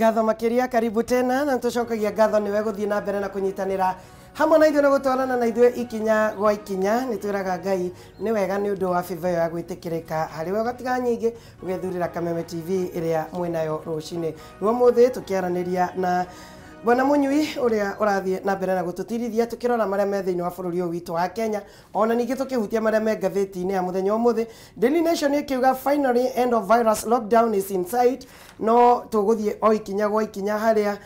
Ngatho makiria, karibu tena na tucokagia ngatho niwe guthie na mbere na kunyitanira hamwe na ithuĩ na gũtwarana na ithuĩ ikinya gwa ikinya. Nĩ twĩraga Ngai nĩ wega nĩ ũndũ wa favor ya gwĩtĩkĩrĩka harĩ we, ũgatiga nyingĩ ũgethurĩra Kameme TV ĩrĩa mwĩnayo rũcinĩ rwa mũthĩ, tũkĩaranĩria na Bwana Munyui ũrĩa ũrathiĩ na mbere na gũtũtirithia tũkĩrora marĩa me thĩinĩ wa bũrũri ũyũ witũ wa Kenya, ona ningĩ tũkĩhutia marĩa me ngathĩti-inĩ ya mũthenya ũmũthĩ. Daily Nation ĩkiuga finally end of virus lockdown is in sight, no tũgũthiĩ o ikinya gwa ikinya harĩa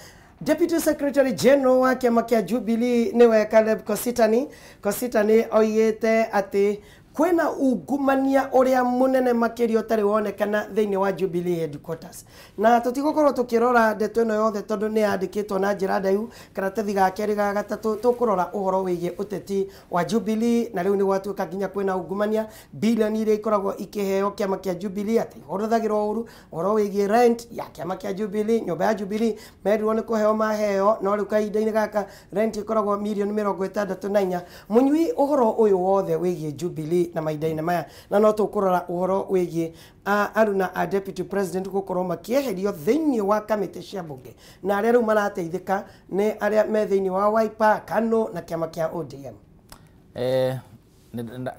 Deputy Secretary General wa kĩama kĩa Jubilee nĩwe Caleb Kositany. Kositany oigĩte atĩ kwĩna ungumania ũrĩa mũnene makĩria ũtarĩ wonekana thĩinĩ wa Jubilee headquarters, na tũtigũkorwo tũkĩrora ndeto ĩno yothe tondũ nĩ yandĩkĩtwo na njĩra ndaihu. Karatathi ga kerĩ ga gatatũ tũkũrora ũhoro wĩgiĩ ũteti wa Jubilee, na rĩu nĩ gwatuĩka nginya kwĩna ungumania, bilioni iria ikoragwo ikĩheo kĩama kĩa Jubilee atĩ ihũthagĩrwo ũru, ũhoro wĩgiĩ rent ya kĩama kĩa Jubilee, nyũmba ya Jubilee merirwo nĩ kũheo maheo, no rĩu kahinda-inĩ gaka rent ĩkoragwo mirioni 64. Mũnyui, ũhoro ũyũ wothe wĩgiĩ Jubilee na mahinda-inĩ maya, na no tũkũrora ũhoro wĩgiĩ aruna a deputy president gũkorwo makĩeherio thĩinĩ wa kamĩtĩ cia mbunge, na arĩa rĩu marateithĩka nĩ arĩa me thĩinĩ wa Wiper, KANU na kĩama kĩa ODM.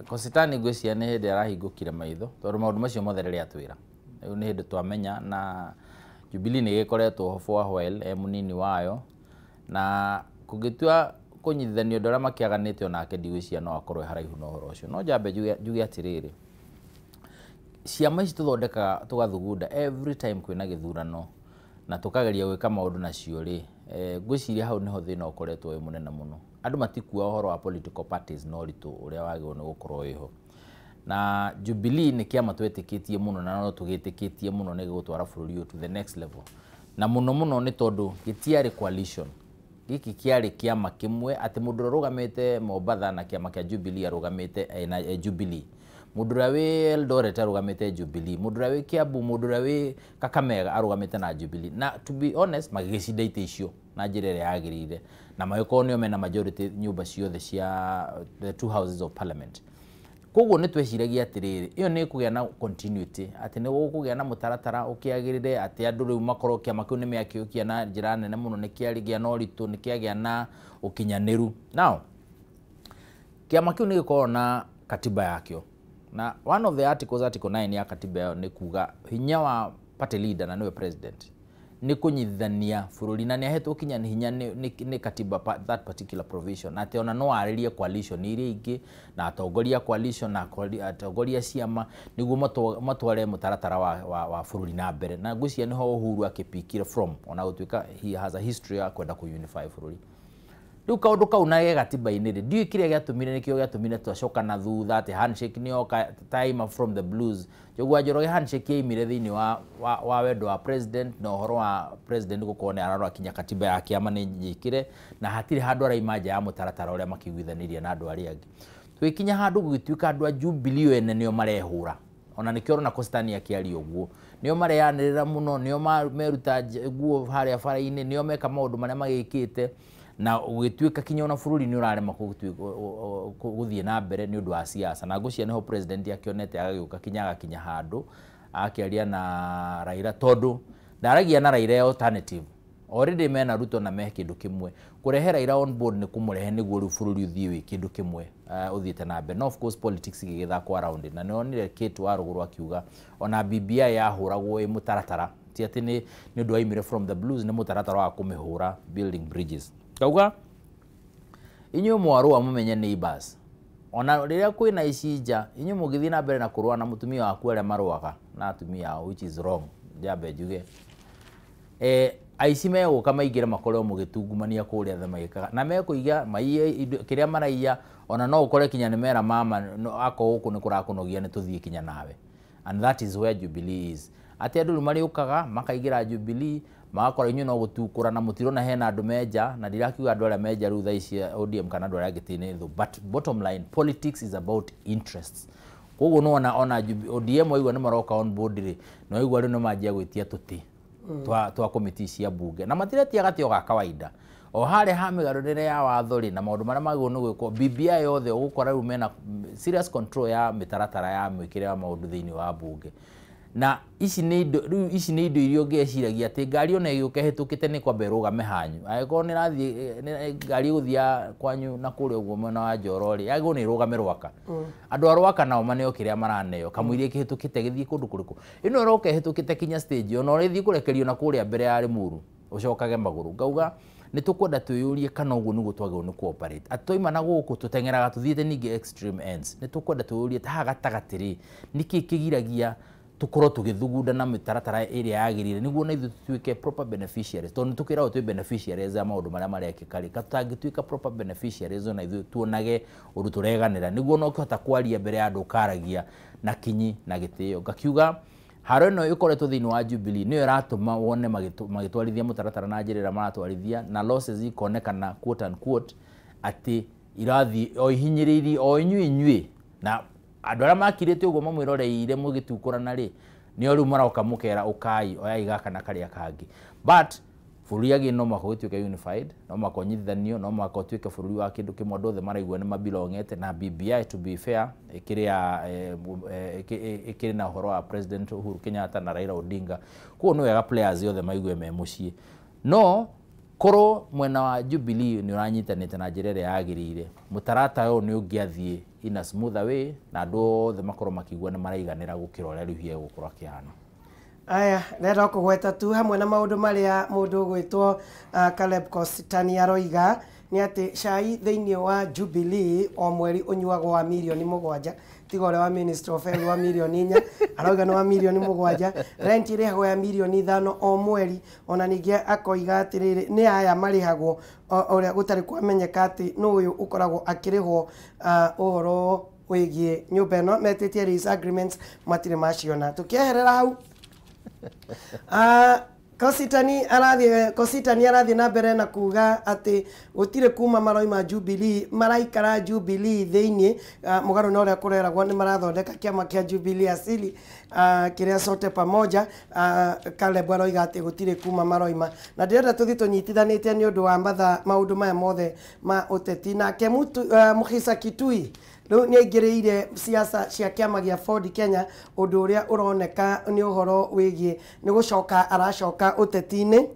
Kositany ngwĩciria nĩ hĩndĩ arahingũkire maitho, tondũ maũndũ macio mothe rĩrĩa atwĩra rĩu nĩ hĩndĩ twamenya, na Jubilee nĩ ĩgĩkoretwo ho for a while e mũnini wayo, na kũngĩtua kũnyitithanio andũ arĩa makĩaganĩte onake ndigwĩciria no akorwo e haraihu na ũhoro ũcio. No njambe njuge atĩrĩrĩ, ciama ici tũthondekaga tũgathugunda every time kwĩna gĩthurano na tũkageria gwĩka maũndũ nacio rĩ, ngwĩciria hau nĩho thĩna ũkoretwo wĩ mũnene mũno. Andũ matikua ũhoro wa political parties na ũritũ ũrĩa wagĩrĩirwo nĩ gũkorwo wĩho, na Jubilee nĩ kĩama twetĩkĩtie mũno na no tũgĩtĩkĩtie mũno nĩ gĩgũtwara bũrũri ũyũ to the next level, na mũno mũno nĩ tondũ gĩtiarĩ coalition, gĩkĩ kĩarĩ kĩama kĩmwe, atĩ mũndũ ũrĩa ũrũgamĩte Mombatha na kĩama kĩa Jubilee arũgamĩte na Jubilee, mũndũ ũrĩa wĩ Eldoret arũgamĩte Jubilee, mũndũ ũrĩa wĩ Kiambu, mũndũ ũrĩa wĩ Kakamega arũgamĩte na Jubilee. Na to be honest, magĩgĩcinda itĩ icio na njĩra ĩrĩa yagĩrĩire, na magĩkorwo nĩo mena majority nyũmba ciothe cia the two houses of parliament. Koguo nĩ tweciragia atĩrĩrĩ, ĩyo nĩ ĩkũgĩa na continuity, atĩ nĩ gũkũgĩa na mũtaratara ũkĩagĩrĩre, atĩ andũ rĩu makorwo kĩama kĩu nĩ mekĩũkia na njĩra nene mũno, nĩ kĩagĩa na ũritũ, nĩ kĩagĩa na ũkinyanĩru. Now kĩama kĩu nĩ gĩkoragwo na katiba yakĩo, na one of the articles, article 9 ya katiba ĩyo, nĩ kuga hinya wa party leader, na nĩwe president, nĩ kũnyitithania bũrũri, na nĩ ahetwo kinya nĩ hinya nĩ katiba that particular provision, atĩ ona no arĩrie coalition iria ingĩ na atongoria coalition na atongoria ciama nĩguo matware mũtaratara wa bũrũri na mbere. Na ngwĩciria nĩho Uhuru akĩpikire from, ona gũtuĩka he has a history ya kwenda kũ unify bũrũri. Rĩu kaũndũ kau na ge gatiba-inĩ rĩ, ndiũĩ kĩrĩa gĩatũmire, nĩkĩo gĩatũmire twacoka na thutha, atĩ handshake nĩ yoka time from the blues. Njogu wa Njoroge, handshake yaimire thĩinĩ wa wendo wa president na ũhoro wa president gũkorwo nĩ ararora kinya katiba ya kĩama nĩ njĩkĩre, na hatirĩ handũ araima nja ya mũtaratara ũrĩa makĩiguithanĩria na andũ arĩa angĩ. Twĩkinya handũ gũgĩtuĩka andũ a Jubilee ene nĩo marehũra, ona nĩkĩo ũrona Kositany akĩaria ũguo, nĩo mareanĩrĩra mũno, nĩo meruta nguo harĩa bara-inĩ, nĩo meka maũndũ marĩa magĩkĩte, na ũgĩtuĩka kinya ona bũrũri nĩ ũrarema gũthiĩ na mbere nĩ ũndũ wa siasa. Na ngwĩciria nĩho president akĩonete agagĩũka kinya agakinya handũ akĩaria na Raila, tondũ ndaragia na Raila alternative already mena Ruto na me kĩndũ kĩmwe. Kũrehe Raila on board nĩ kũmũrehe nĩguo rĩu bũrũri ũthiĩ wĩ kĩndũ kĩmwe, ũthiĩte na mbere. No of course politics igĩgĩthakwo around it, na nĩonire Kate Warũgũrũ akiuga ona BBI yahũragwo ĩ mũtaratara, ti atĩ nĩ ũndũ waimire from the blues, nĩ mũtaratara wa kũmĩhũra, building bridges. Kauga inyuĩ mwarũa mũmenye neighbors, ona rĩrĩa kwĩna icinja inyuĩ mũngĩthiĩ na mbere na kũrũa na mũtumia waku arĩa marũaga na atumia ao, which is wrong, njambe njuge, aici megũka maingĩre makorwo mũgĩtungumania kũrĩa thĩ magĩkaga na mekũiga maiye indo kĩrĩa maraiya, ona no ũkore kinya nĩ mera mama no, akorwo gũkũ nĩ kũrakũnogia nĩ tũthiĩ kinya nawe. And that is where Jubilee is, atĩ andũ rĩu marĩũkaga makaingĩra Jubilee magakora inyuĩ no gũtukũra na mũtirona hena andũ menja, na ndirakiuga andũ arĩa menja rĩu thaa ici ODM kana andũ arĩa angĩ ti nĩ thũ, but bottom line, politics is about interests. Koguo nĩwona ona ODM waigua nĩ maroka on board rĩ, na waigua rĩu nĩ manjia gwĩtia tũtĩ twa komiti cia bunge, na matiretia gatĩ o ga kawaida o harĩa ha mĩgarũrĩre ya watho rĩ na maũndũ marĩa magĩrĩirwo nĩ gwĩkwo. BBI yothe ũgũkora rĩu mena serious control ya mĩtaratara ya mwĩkĩre wa maũndũ thĩinĩ wa bunge. Na ici nĩ indo rĩu, ici nĩ indo iria ũngĩeciragia atĩ ngari ona ĩgĩũka ĩhĩtũkĩte nĩ kwamba ĩrũgame hanyu. Angĩkorwo nĩ ĩrathiĩ ngari ĩgũthiĩ kwanyu na kũrĩa ũguo mwena wa Njoro rĩ, yagĩrĩirwo nĩ ĩrũgame Rwaka. Andũ a Rwaka nao maneo kĩrĩa maraneo kamũira ĩkĩhĩtũkĩte gĩthiĩ kũndũ kũrĩkũ. Ĩno ĩroka ĩhĩtũkĩte kinya stage ona ũrĩthiĩ kũrekerio na kũrĩa mbere ya Limuru ũcokage magũrũ. Ngauga nĩ tũkwenda twĩyũrie kana ũguo nĩguo twagĩrĩirwo nĩ cooperate. Atĩ twaima na gũkũ tũteng'eraga tũthiĩte ningĩ extreme ends. Nĩ tũkwenda twĩyũrie ta haha gatagatĩ rĩ, nĩkĩ kĩgiragia tukorwo tũgĩthugunda na mĩtaratara ĩrĩa yagĩrĩire nĩguo na ithuĩ tũtuĩke proper beneficiaries, tondũ nĩ tũkĩragwo twĩ beneficiaries ya maũndũ marĩa marekĩka rĩ, tũtangĩtuĩka proper beneficiaries ona ithuĩ tuonage ũndũ tũreganĩra nĩguo ona ũkĩhota kwaria mbere ya andũ ũkaragia na kinyi na gĩtĩo. Ngakiuga haro ĩno ĩkoretwo thĩinĩ wa Jubilee nĩyo ĩratũma wone magĩtwarithia mũtaratara na njĩra ĩrĩa maratwarithia, na losses ikonekana quote unquote atĩ irathiĩ o ihinyĩrĩirie o inyuĩ inyuĩ, na andũ arĩa makirĩte ũguo mamwĩroreire mũgĩtukũrana rĩ, nĩo rĩu maroka mũkera ũkai oyai gaka na karĩa kangĩ. But bũrũri agĩ no mũhaka ũgĩtuĩke unified, no mũhaka ũnyitithanio, no mũhaka ũtuĩke bũrũri wa kĩndũ kĩmwe, andũ othe maraigua nĩ mabilongete. Na BBI to be fair ĩkĩrĩ ya ĩkĩrĩ na ũhoro wa President Uhuru Kenyatta na Raila Odinga, koguo nĩ wega players othe maigue me mũciĩ. No korwo mwena wa Jubilee nĩ ũranyitanĩte na njĩra ĩrĩa yagĩrĩire, mũtaratara ũyũ nĩ ũngĩathiĩ in a smoother way na andũ othe makorwo makĩigua nĩ maraiganĩra gũkĩra ũrĩa rĩu egũkorwo akĩhana. Aya, ndĩrenda kũgweta tu hamwe na maũndũ marĩa mũndũ ũgwĩtwo Caleb Kositany aroiga nĩ atĩ cai thĩinĩ wa Jubilee o mweri ũnyuagwo wa mirioni 7, tiga ũrĩa wa Minister of Health wa mirioni 4, arauga nĩ wa mirioni 7. Rent ĩrĩhagwo ya mirioni 5 o mweri. Ona ningĩ akoiga atĩrĩrĩ, nĩ aya marĩhagwo ũrĩa gũtarĩ kwamenyeka atĩ nũ ũyũ ũkoragwo akĩrĩhwo ũhoro wĩgiĩ nyũmba ĩno metĩtie lease agreements matirĩ maciona. Tũkĩeherera hau, Kositany arathiĩ na mbere na kuga atĩ gũtirĩ kuma maroima Jubilee, maraikara Jubilee thĩinĩ, mũgarũ na ũrĩa kũreragwo nĩ marathondeka kĩama kĩa Jubilee asili, kĩrĩa sote pamoja. Caleb aroiga atĩ gũtirĩ kuma maroima, na ndĩrenda tũthiĩ tũnyitithanĩtie nĩ ũndũ wa matha maũndũ maya mothe ma ũteti. Nake Mukhisa Kitui rĩu nĩ aingĩrĩire siasa cia kĩama gĩa Ford Kenya, ũndũ ũrĩa ũroneka nĩ ũhoro wĩgiĩ nĩ gũcoka aracoka ũteti-inĩ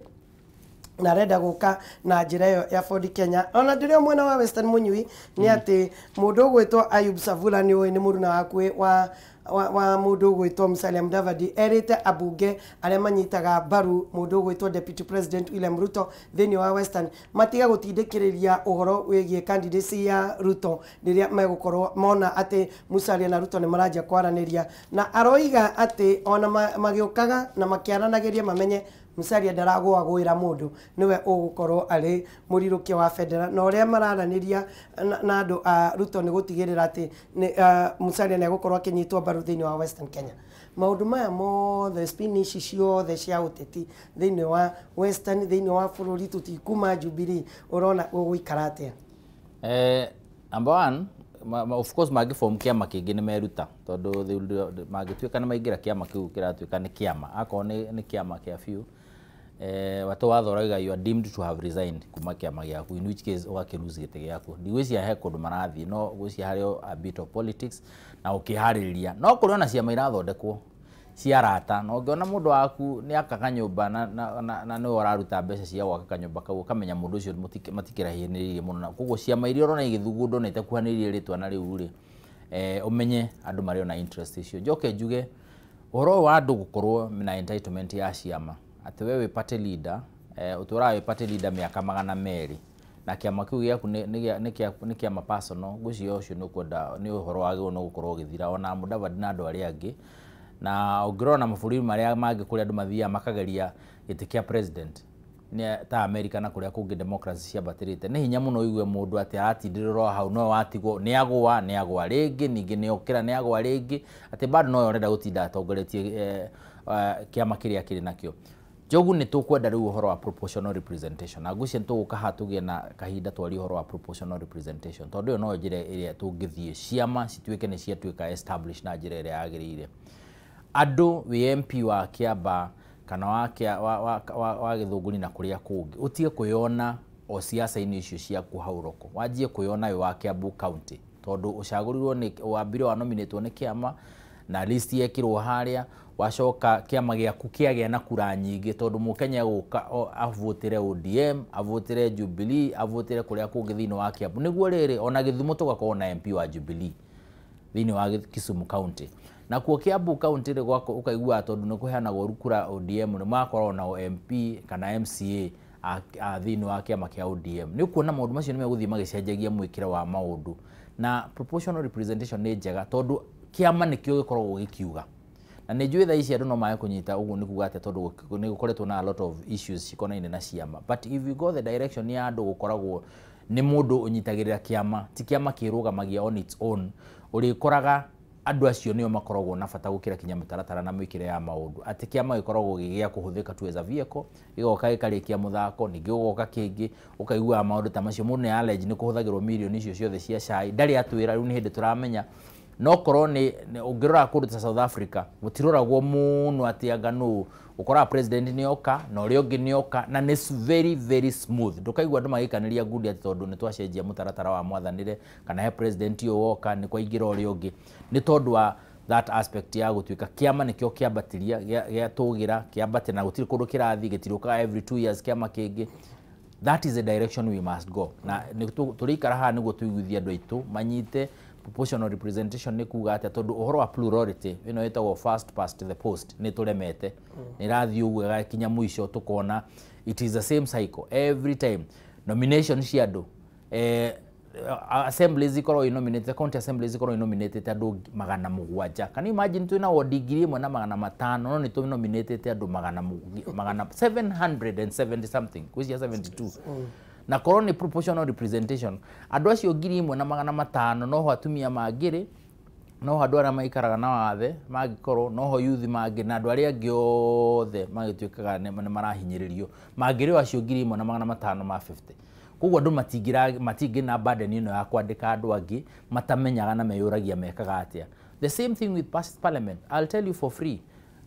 na arenda gũka na njĩra ĩyo ya Ford Kenya. Ona ndĩrĩ o mwena wa Western Mũnyui nĩ atĩ mũndũ ũgwĩtwo Ayub Savula, nĩ ũĩ nĩ mũruna waku wa mũndũ ũgwĩtwo Musalia Mudavadi, erĩte ambunge arĩa manyitaga mbaru mũndũ ũgwĩtwo Deputy President William Ruto thĩinĩ wa Western matiga gũtindĩkĩrĩria ũhoro wĩgiĩ candidacy ya Ruto rĩrĩa megũkorwo mona atĩ Musalia na Ruto nĩ maranjia kwaranĩria. Na aroiga atĩ ona magĩũkaga na makĩaranagĩria mamenye Musalia ndaragũagũĩra mũndũ, nĩwe ũgũkorwo arĩ mũrirũkia wa bendera, na ũrĩa mararanĩria na andũ a Ruto nĩ gũtigĩrĩra atĩ Musalia nĩ egũkorwo akĩnyitwo mbaru thĩinĩ wa Western Kenya. Maũndũ maya mothe, spin ici ciothe cia ũteti thĩinĩ wa Western, thĩinĩ wa bũrũri, tũtikuma Jubilee, ũrona gũgũikara atĩa? Number one, of course mangĩform kĩama kĩngĩ nĩ meruta, tondũ mangĩtuĩka nĩ maingĩra kĩama kĩu kĩratuĩka nĩ kĩama, akorwo nĩ kĩama kĩa biũ, watũ watho ũrauga you are deemed to have resigned kuma kĩama gĩaku, in which case ũgakĩlose gĩtĩ gĩaku. Ndigwĩciria he kũndũ marathiĩ, no ngwĩciria harĩ o a bit of politics na ũkĩharĩrĩria. No kũrĩ ona ciama irathondekwo cia arata, na ũngĩona mũndũ waku nĩ akaga nyũmba na nĩwe ũraruta mbeca cia gwaka kanyũmba kau, ũkamenya mũndũ ũcio matikĩraihĩrĩirie mũno. Na koguo ciama iria ũrona igĩthugundwo na itakuhanĩrĩirie rĩtwa na rĩu rĩ, ũmenye andũ marĩ ona interest icio. Njoke njuge ũhoro ũyũ wa andũ gũkorwo na entitlement ya ciama, atĩ we wĩ party leader, ũtũraga wĩ party leader mĩaka 200 na kĩama kĩu gĩaku nĩ kĩama personal, ngwĩciria ũcio nĩ ũkwenda nĩ ũhoro wagĩrĩirwo nĩ gũkorwo ũgĩthira ona Mudavadi na andũ arĩa angĩ. Na ũngĩrora na mabũrũri marĩa mangĩ kũrĩa andũ mathiaga makageria gĩtĩ kĩa president nĩ ta America na kũrĩa kũngĩ democracy ciambatĩrĩte, nĩ hinya mũno ũigue mũndũ atĩ aratindĩrĩrwo hau no watigwo nĩ agũa, nĩ agũa rĩngĩ, ningĩ nĩ okĩra, nĩ agũa rĩngĩ, atĩ bado no ũrenda gũtinda atongoretie kĩama kĩrĩa kĩrĩ nakĩo. Njogu, nĩ tũkwenda rĩu ũhoro wa proportional representation, na ngwĩciria nĩ tũgũka haha tũgĩe na kahinda twarie ũhoro wa proportional representation, tondũ ĩyo noyo njĩra ĩrĩa tũngĩthiĩ ciama cituĩke nĩ ciatuĩka established na njĩra ĩrĩa yagĩrĩire. Andũ wĩ MP wa Kĩambaa kana wa Gĩthũngũri na kũrĩa kũngĩ, ũtige kwĩyona o ciaca-inĩ icio ciaku hau roko, wanjie kwĩyona wĩ wa Kiambu County, tondũ ũcagũrirwo nĩ wambire wa nominatwo nĩ kĩama na list yekĩrwo harĩa. Wacoka kĩama gĩaku kĩagĩa na kura nyingĩ, tondũ mũkenya gũka avotire ODM, avotire Jubilee, avotire kũrĩa kũngĩ thĩinĩ wa Kiambu. Nĩguo rĩrĩ ona Gĩthumo tũgakorwo na MP wa Jubilee thĩinĩ wa Kisumu County. Na kuo Kiambu County rĩ gwako ũkaigua tondũ nĩ kũheanagwo kura ODM, nĩ makorwo na MP kana MCA a thĩinĩ wa kĩama kĩa ODM. Nĩ ũkuona maũndũ macio nĩ megũthiĩ magĩcenjagia mwĩkĩre wa maũndũ. Na proportional representation nĩ njega tondũ kĩama nĩkĩo gĩkoragwo gĩkiuga. Na nĩ njũĩ thaa ici andũ no mage kũnyita ũguo nĩ kuga atĩa, tondũ nĩ gũkoretwo na a lot of issues cikonaine na ciama. But if you go the direction ya andũ gũkoragwo nĩ mũndũ ũnyitagĩrĩra kĩama, ti kĩama kĩrũgamagia on its own, ũrĩkoraga andũ acio nĩo makoragwo na bata gũkĩra kinya mĩtaratara na mĩkĩre ya maũndũ. Atĩ kĩama gĩkoragwo gĩ gĩa kũhũthĩka tu as a vehicle, gĩgoka gĩkarĩkia mũthako, ningĩ gũgoka kĩngĩ, ũkaiguaga maũndũ ta macio. Mũndũ nĩ allege nĩ kũhũthagĩrwo mirioni icio ciothe cia cai, ndarĩ atwĩra, rĩu nĩ hĩndĩ tũramenya. No korwo nĩ ũngĩrora kũndũ ta South Africa, gũtiroragwo mũno atĩ anga nũ, ũkoraga president nĩ oka na ũrĩa ũngĩ nĩ oka, na nĩ very very smooth. Ndũkaigua andũ magĩikanĩria ngundi atĩ tondũ nĩ twacenjia mũtaratara wa mwathanĩre, kana he president ũyũ woka nĩ kwaingĩra ũrĩa ũngĩ. Nĩ tondũ wa that aspect ya gũtuĩka kĩama nĩkĩo kĩambatiria, gĩatũgĩra, kĩambatĩra, na gũtirĩ kũndũ kĩrathiĩ, gĩtirũkaga every 2 years kĩama kĩngĩ. That is the direction we must go. Na tũrĩikara haha nĩguo tũiguithie andũ aitũ manyite proportional representation nĩ kuga atĩa, tondũ ũhoro wa plurality ĩno ĩtagwo first past the post nĩ tũremete, nĩ ĩrathiĩ ũguo ĩgakinya mũico, tũkona it is the same cycle every time. Nomination cia andũ, assemblies ikoragwo inominated, county assemblies ikoragwo inominated andũ 700. Can you imagine twĩna ward 1500, no nĩ tũnominated andũ magana 770 something, kwĩcia 72. Na korwo nĩ proportional representation, andũ acio 1500 noho atumia mangĩrĩ, noho andũ arĩa maikaraga na wathe mangĩkorwo, noho youth mangĩ, na andũ arĩa angĩ othe magĩtuĩkaga nĩ marahinyĩrĩrio mangĩrĩ o acio 1550. Koguo andũ matingĩ na burden ĩno ya kwandĩka andũ angĩ matamenyaga na meyũragia mekaga atĩa. The same thing with past parliament. I'll tell you for free.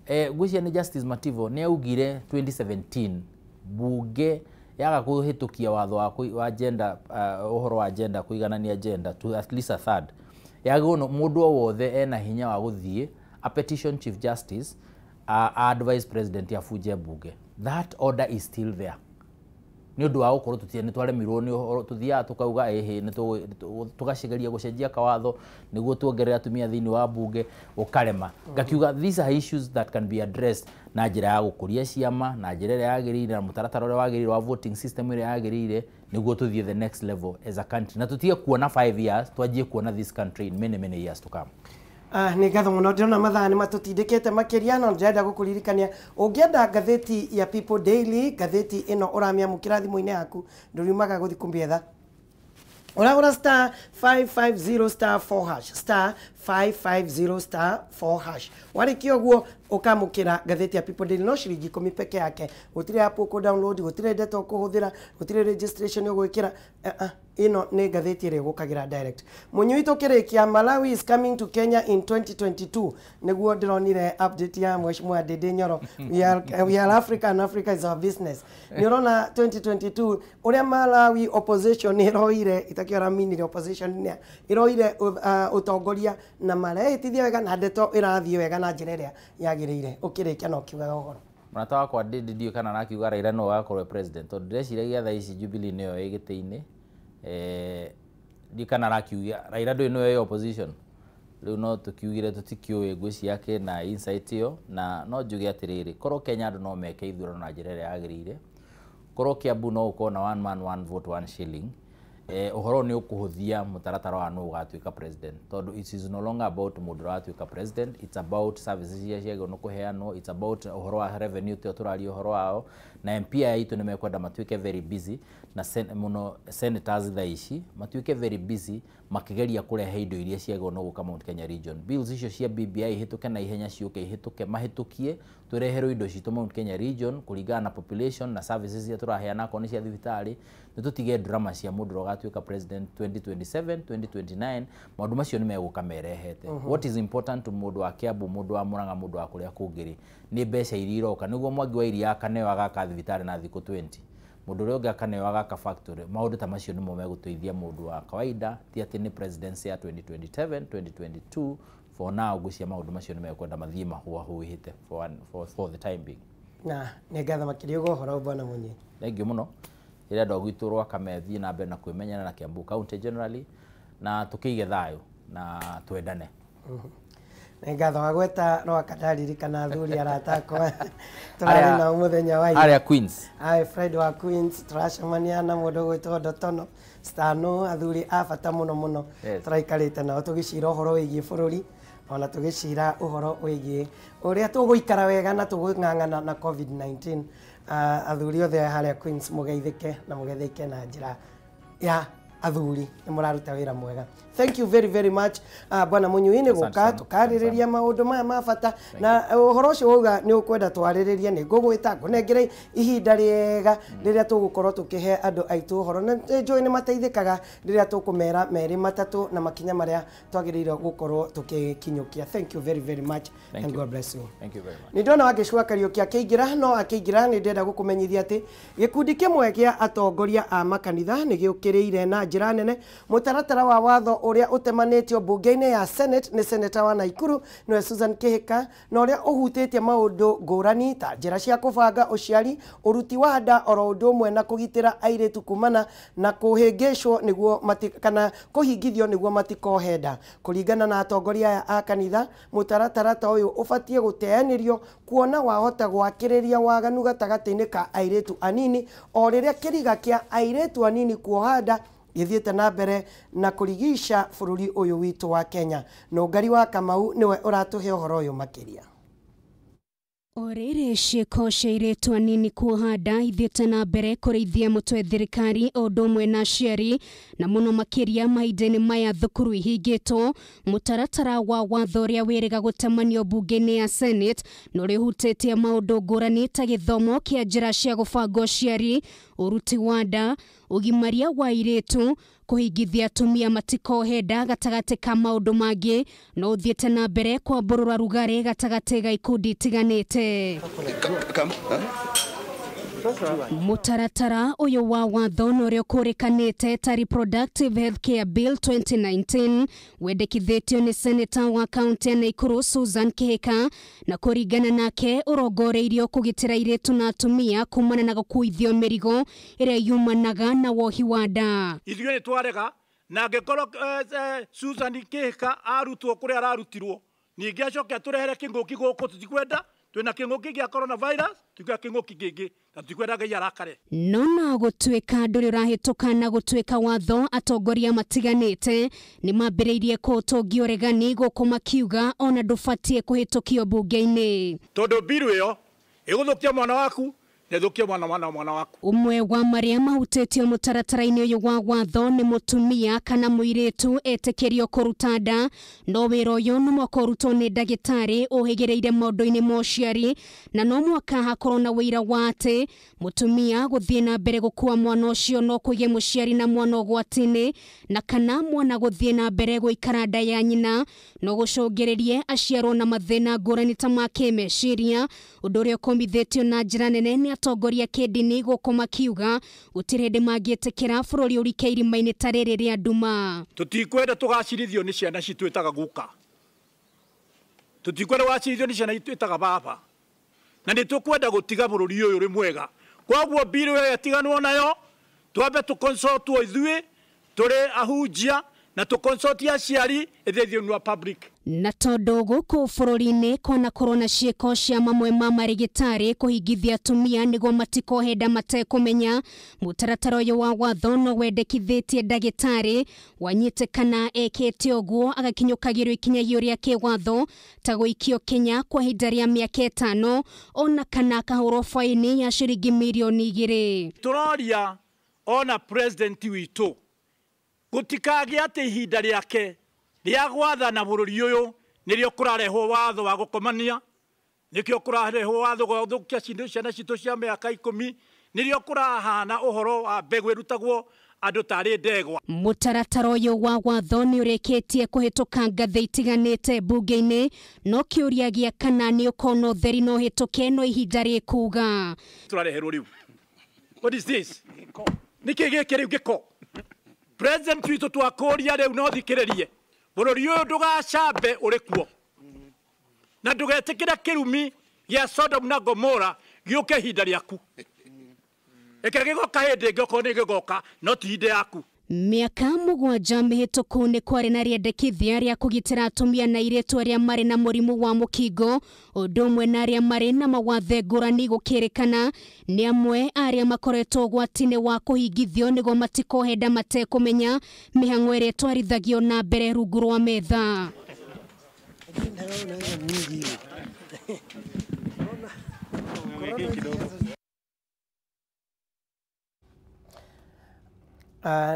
Ngwĩciria nĩ Justice Mativo nĩ augire 2017 bunge yaga kũhĩtũkia watho wa gender, ũhoro wa gender, kũiganania gender to at least a third. Yagĩrĩirwo mũndũ o wothe ena hinya wa gũthiĩ a petition Chief Justice, advise president abunje bunge. That order is still there. Nĩ ũndũ wa gũkorwo nĩ twaremirwo nĩ ũhoro, tũthiaga tũkauga ĩhĩ, nĩ tũgacigeria gũcenjia kawatho nĩguo tuongerere atumia thĩinĩ wa bunge, ũkarema. Ngakiuga these are issues that can be addressed na njĩra ya gũkũria ciama, na njĩra ĩrĩa yagĩrĩire, na mũtaratara ũrĩa wagĩrĩire wa voting system ĩrĩa yagĩrĩire, nĩguo tũthiĩ the next level as a country. Na tũtige kuona 5 years, twanjie kuona this country in many many years to come. Nĩ ngatho mũno, ndĩrona mathaa nĩ matũtindĩkĩte makĩria, no ndĩrenda gũkũririkania ũngĩenda ngathĩti ya People Daily, ngathĩti ĩno ũramĩamũkĩra thimũ-inĩ yaku, ndũriumaga gũthiĩ kũmĩetha. Ũragũra star 550 star 4 hash, star 550 star 4 hash. Warĩkia ũguo ũkamũkĩra ngathĩti ya People Daily no ciringi 10 peke yake. Gũtirĩ app ũkũ download, gũtirĩ data ũkũhũthĩra, gũtirĩ registration ũgwĩkĩra. Ĩno nĩ ngathĩti ĩrĩa ĩgũkagĩra direct. Mũnyui witũ kĩrĩkia, Malawi is coming to Kenya in 2022. Nĩguo ndĩronire update ya Mheshimiwa Ndindi Nyoro. We are Africa and Africa is our business. Nĩ ũrona 2022 ũrĩa Malawi opposition ĩroire, itakĩora minire opposition nĩ ĩroire ũtongoria na marehĩtithia wega na ndeto ĩrathiĩ wega na njĩra ĩrĩa yagĩrĩire. Ũkĩrĩkia no ũkiugaga ũhoro. Mũrata wakwa Ndindi ndiũĩ kana arakiuga Raila no agakorwo president, tondũ ndĩreciragia thaa ici Jubilee nĩyo ĩ gĩtĩ-inĩ. Ndiũĩ kana arakiuga Raila ndũĩ nĩwe ĩ opposition. Rĩu no tũkiugire tũtikĩũĩ ngwĩciria yake na insight ĩyo, na no njuge atĩrĩrĩ, korwo Kenya andũ no meke ithurano na njĩra ĩrĩa yagĩrĩire, korwo Kiambu no gũkorwo na one man one vote one shilling, ũhoro nĩ ũkũhũthia mũtaratara wa nũ ũgatuĩka president, tondũ it is no longer about mũndũ ũratuĩka president, it's about services iria ciagĩrĩirwo nĩ kũheanwo, it's about ũhoro wa revenue tĩo tũraria ũhoro wao, na MP aya aitũ nĩ mekwenda matuĩke very busy, na mũno senators thaa ici matuĩke very busy makĩgeria kũrehe indo iria ciagĩrĩirwo nĩ gũka Mount Kenya region. Bills icio cia BBI ihĩtũke na ihenya, ciũke ihĩtũke, mahĩtũkie tũreherwo indo citũ Mount Kenya region kũringana na population na services iria tũraheana akorwo nĩ cia thibitarĩ. Nĩ tũtige drama cia mũndũ ũrĩa ũgatuĩka president 2027, 2029, maũndũ macio nĩ megũka merehete. What is important to mũndũ wa Kiambu, mũndũ wa Murang'a, mũndũ wa kũrĩa kũngĩ rĩ, nĩ mbeca iria iroka nĩguo Mwangi wa Iria akaneo agaka thibitarĩ na thikũ 20, mũndũ ũrĩa ũngĩ akaneo agaka factory. Maũndũ ta macio nĩmo megũteithia mũndũ wa kawaida, ti atĩ nĩ presidency ya 2027, 2022, For now ngwĩciria maũndũ macio nĩ mekwenda mathiĩ mahũahũĩte for the time being. Na nĩ ngatho makĩria ũguo ũhoro bwana Munyi. Thank you mũno. Rĩrĩa andũ a gwitũ Rwakame thiĩ na mbere na kwĩmenyera na Kiambu County generally, na tũkĩige thayũ na twendane. Nĩ ngatho wagweta Rwaka, ndaririkana athuri arata akwa tũrarĩ nao mũthenya wa ira. Arĩa Queens. Aye, Fred wa Queens, tũracemania na mũndũ ũgwĩtwo Ndotono Stano, athuri a bata mũno mũno. Tũraikarĩte nao tũgĩcira ũhoro wĩgiĩ bũrũri, ona tũgĩcira ũhoro wĩgiĩ ũrĩa tũgũikara wega na tũgũng'ang'ana na COVID-19. Athuri othe harĩa Queens, mũgeithĩke na mũgeithĩke na njĩra ya athuri, nĩ mũraruta wĩra mwega. Thank you very very much, bwana Munyui, nĩ Asante gũka sana. tũkarĩrĩria maũndũ maya ma bata, na ũhoro ũcio wauga nĩ ũkwenda twarĩrĩrie, nĩ ngũgwĩta ngũnengere ihinda rĩega rĩrĩa tũgũkorwo tũkĩhe andũ aitũ ũhoro, na njũĩ nĩ mateithĩkaga rĩrĩa tũkũmera merĩ matatũ na makinya marĩa twagĩrĩirwo gũkorwo tũkĩkinyũkia. Thank you very very much. Thank And you. God bless you. Thank you very much. Nĩ ndona Wangĩcua Kariũki akĩingĩra, no akĩingĩra nĩ ndĩrenda gũkũmenyithia atĩ gĩkundi kĩmwe gĩa atongoria a makanitha nĩ gĩũkĩrĩire na njĩra nene mũtaratara wa watho ũrĩa ũtemanĩtio mbunge-inĩ ya Senate nĩ seneta wa Naikuru nĩwe Susan Kihika, na ũrĩa ũhutĩtie maũndũ ngũrani ta njĩra cia kũbanga ũciari, ũruti wa nda, oro ũndũ ũmwe na kũgitĩra airĩtu kumana na kũhĩngĩcwo nĩguo kana kũhingithio nĩguo matikohe nda. Kũringana na atongoria aya a kanitha, mũtaratara ta ũyũ ũbatiĩ gũteanĩrio kuona wahota gwakĩrĩria waganu gatagatĩ-inĩ ka airĩtu anini, o rĩrĩa kĩriga kĩa airĩtu anini kuoha nda gĩthiĩte na mbere na kũrigica bũrũri ũyũ witũ wa Kenya. Nũngari wa Kamau nĩwe ũratũhe ũhoro ũyũ makĩria. O rĩrĩ ciĩko cia airĩtu anini kuoha nda ithiĩte na mbere kũrĩithia mũtwe thirikari o ũndũ ũmwe na aciari, na mũno makĩria mahinda-inĩ maya thukuru ihingĩtwo, mũtaratara wa watho ũrĩa wĩrĩga gũtemanio mbunge-inĩ ya Senate na ũrĩa ũhutĩtie maũndũ ngũrani ta gĩthomo kĩa njĩra cia gũbanga ũciari, ũruti wa nda, ũgimaria wa airĩtu, kũhingithia atumia matikohe nda gatagatĩ ka maũndũ mangĩ, no ũthiĩte na mbere kwambũrũra rugarĩ gatagatĩ ga ikundi itiganĩte. Mũtaratara ũyũ wa watho na ũrĩa ũkũrĩkanĩte ta Reproductive Healthcare Bill 2019 wendekithĩtio nĩ seneta wa kaunti ya Naikuru Susan Kihika, na kũringana nake ũrongoreirio kũgitĩra airĩtu na atumia kumana na gũkuithio mĩrigo ĩrĩa yumanaga na wohi wa nda. Ithuĩ nĩ twarega, na angĩkorwo Susan Kihika arutwo kũrĩa ararutirwo, ningĩ acoke atũrehere kĩng'ũki gũkũ, tũtikwenda. Twĩna kĩng'ũki gĩa coronavirus, tũtikwenda kĩng'ũki kĩngĩ, na tũtikwenda Ngai arakare. No na gũtuĩka ndũrĩ ũrahĩtũka na gũtuĩka watho, atongoria matiganĩte nĩ mambĩrĩirie kũũtũngia ũregani gũkũ makiuga ona ndũbatiĩ kũhĩtũkio mbunge-inĩ. Tondũ mbiru ĩyo ĩgũthũkia mwana waku na ĩthũkie mwana mwana mwana waku. Ũmwe wa marĩa mahutĩtio mũtaratara-inĩ ũyũ wa watho nĩ mũtumia kana mũirĩtu etĩkĩrio kũruta nda, no wĩra ũyũ no mũhaka ũrutwo nĩ ndagĩtarĩ ũhĩgĩrĩire maũndũ-inĩ ma ũciari, na no mũhaka hakorwo na ũira wa atĩ mũtumia gũthiĩ na mbere gũkua mwana ũcio no kũige mũciari na mwana ũgwati-inĩ, na kana mwana gũthiĩ na mbere gũikara nda ya nyina no gũcũngĩrĩrie aciarwo na mathĩna ngũrani ta ma kĩmeciria, ũndũ ũrĩa ũkũmithĩtio na njĩra nene nĩ atongoria kĩndini gũkũ makiuga gũtirĩ hĩndĩ mangĩtĩkĩra bũrũri ũrike irima-inĩ ta rĩrĩ rĩa nduma. Tũtikwenda tũgacirithio nĩ ciana citũ ĩtaga guka, tũtikwenda gũgacirithio nĩ ciana itũ ĩtaga baba, na nĩ tũkwenda gũtiga bũrũri ũyũ ũrĩ mwega. Koguo mbiru ĩyo ĩtiganwo nayo, twambe tũconsultwo ithuĩ tũrĩ ahunjia na tũconsulti aciari ĩthĩthiĩ nwa public. Na tondũ gũkũ bũrũri-inĩ kwanakorwo na ciĩko cia mamwe ma marĩgĩtarĩ kũhingithia atumia nĩguo matikohe nda matekũmenya, mũtaratara ũyũ wa watho no wendekithĩtie ndagĩtarĩ wanyitĩkana ekĩte ũguo agakinyũkagĩrwo ikinyagio rĩa kĩwatho ta gũikio Kenya kwa ihinda rĩa mĩaka 5 ona kana akahũrwo baini ya ciringi mirioni 2. Tũroria ona president witũ gũtikagĩe atĩ ihinda rĩake rĩa gwathana bũrũri ũyũ nĩrĩo kũrarehwo watho wa gũkomania, nĩkĩo kũrarehwo watho wa gũthũkia ciana citũ cia mĩaka 10, nĩrĩo kũrahana ũhoro wa mbegũ ĩrutagwo andũ tarĩ ndegwa. Mũtaratara ũyũ wa watho nĩ ũrĩkĩtie kũhĩtũka ngathĩ itiganĩte mbunge-inĩ, no kĩũria gĩa kana nĩ ũkona ũtheri no ũhĩtũke no ihinda rĩkuga. Tũrareherwo rĩu. What is this? Nĩkĩ gĩkĩ rĩu gĩko? President witũ twakũria rĩu no thikĩrĩrie. Bũrũri ũyũ ndũgacambe ũrĩ kuo na ndũgetĩkĩre kĩrumi gĩa Sodom na Gomora gĩũke ihinda rĩaku. Ĩke gĩgoka hĩndĩ ĩngĩ okorwo nĩ gĩgoka, no ti hĩndĩ yaku. Mĩaka 7 mĩhĩtũku nĩ kwarĩ na rĩendekithia rĩa kũgitĩra atumia na airĩtu arĩa marĩ na mũrimũ wa mũkingo, ũndũ ũmwe na arĩa marĩ na mawathe ngũrani, gũkĩrĩkana nĩ amwe arĩa makoretwo ũgwati-inĩ wa kũhingithio nĩguo matikohe nda matekũmenya mĩhang'o ĩrĩa ĩtwarithagio na mbere rungu rwa metha.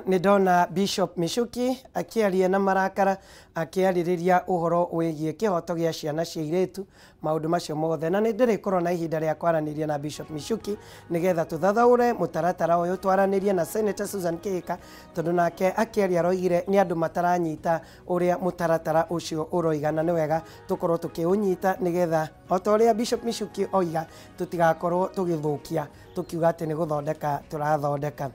Nĩ ndona Bishop Michuki akĩaria na marakara akĩarĩrĩria ũhoro wĩgiĩ kĩhoto gĩa ciana cia airĩtu, maũndũ macio mothe, na nĩ ndĩrĩkorwo na ihinda rĩa kwaranĩria na Bishop Michuki nĩgetha tũthathaũre mũtaratara ũyũ, twaranĩrie na Senator Susan Kihika, tondũ nake akĩaria aroigire nĩ andũ mataranyita ũrĩa mũtaratara ũcio ũroiga, na nĩ wega tũkorwo tũkĩũnyita nĩgetha o ta ũrĩa Bishop Michuki oiga tũtigakorwo tũgĩthũkia tũkiuga atĩ nĩ gũthondeka tũrathondeka.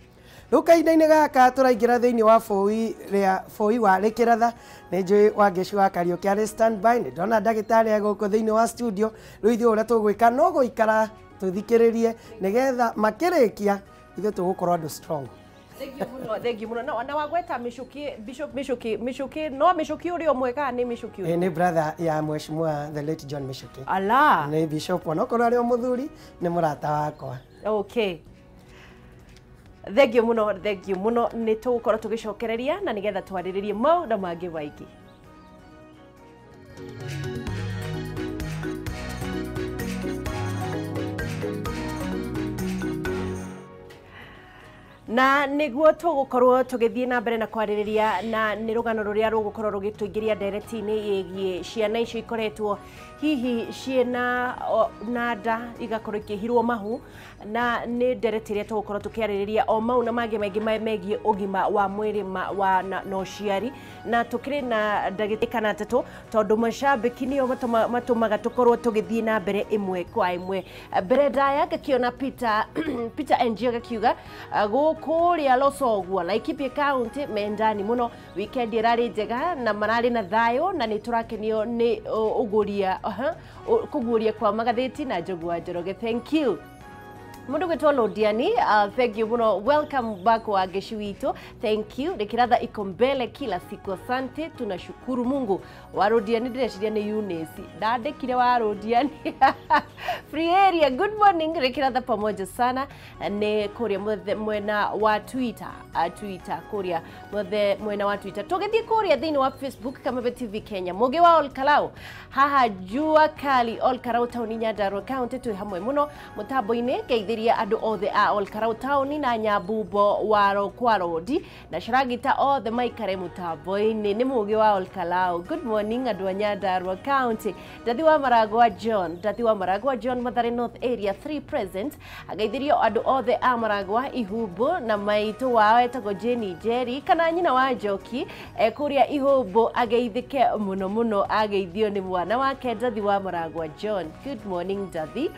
Rĩu kahinda-inĩ gaka tũraingĩra thĩinĩ wa bũi wa Rĩkĩratha. Nĩ njũĩ Wangeci wa Kariũki arĩ standby, nĩ ndona ndagĩtarĩ e gũkũ thĩinĩ wa studio. Rĩu ithuĩ ũrĩa tũgwĩka no gũikara tũthikĩrĩrie nĩgetha makĩrĩkia ithuĩ tũgũkorwo andũ strong. Thengiũ mũno. Na wagweta Michuki, Bishop Michuki, Michuki no Michuki ũrĩa ũmwe kana nĩ Michuki ũrĩa? Nĩ brother ya Mheshimiwa the late John Michuki. Ala. Nĩ bishop onokorwo arĩ o mũthuri nĩ mũrata wakwa. Okay. Thengiũ mũno, thengiũ mũno. Nĩ tũgũkorwo tũgĩcokereria na nĩgetha twarĩrĩrie maũndũ mangĩ maingĩ. Na nĩguo tũgũkorwo tũgĩthiĩ na mbere na kwarĩrĩria, na nĩ rũgano rũrĩa rũgũkorwo rũgĩtũingĩria ndereti-inĩ ĩgiĩ ciana icio ikoretwo hihi ciĩna na nda igakorwo ikĩhirwo mahu, na nĩ ndereti ĩrĩa tũgũkorwo tũkĩarĩrĩria o mau na mangĩ maingĩ megiĩ ũgima wa mwĩrĩ wa na ũciari. Na tũkĩrĩ na ndagĩtarĩ kana atatũ tondũ macambĩki nĩo matũmaga tũkorwo tũgĩthiĩ na mbere ĩmwe kwa ĩmwe. Mbere ndaya ngakĩona Peter NG agakiuga gũkũrĩa Losogwa Laikipia County mendani mũno, weekend ĩrarĩ njega na mararĩ na thayũ, na nĩ tũrakenio nĩ ũguria kũguũria kwa magathĩti na Njogu wa Njoroge. Thank you. Mundu gwitwo Lodiani, thank you muno. Welcome back Wangeci witũ. Thank you. Rĩkĩratha iko mbele kila siku. Asante, tunashukuru Mungu. Wa Lodiani ndĩreciria nĩ Eunice. Ndandĩkire wa Lodiani. Free area, good morning. Rĩkĩratha pamoja sana. Nĩ kũrĩa mwena wa Twitter. Twitter kũrĩa mwena wa Twitter. Tũgĩthiĩ kũrĩa thĩinĩ wa Facebook Kameme TV Kenya. Mũgĩ wa Olkarau. Haha jua kali Olkarau taũni Nyandarua County twĩ hamwe mũno mũtambo-inĩ. Ngeithĩria andũ othe a Olkarau taũni na Nyambumbo wa kwa Rodi na Sharagita othe maikare mũtambo-inĩ. Nĩ Mũgĩ wa Olkarau. Good morning andũ a Nyandarua County. Ndathi wa Maragwa John, Ndathi wa Maragwa John, Mathare North Area 3 present. Ageithirio andũ othe a Maragwa Ihumbu na maitũ wao etagwo Jenny Jerry kana nyina wa Njoki kũrĩa Ihumbu, ageithĩke mũno mũno, ageithio nĩ mwana wake Ndathi wa Maragwa John. Good morning Ndathi.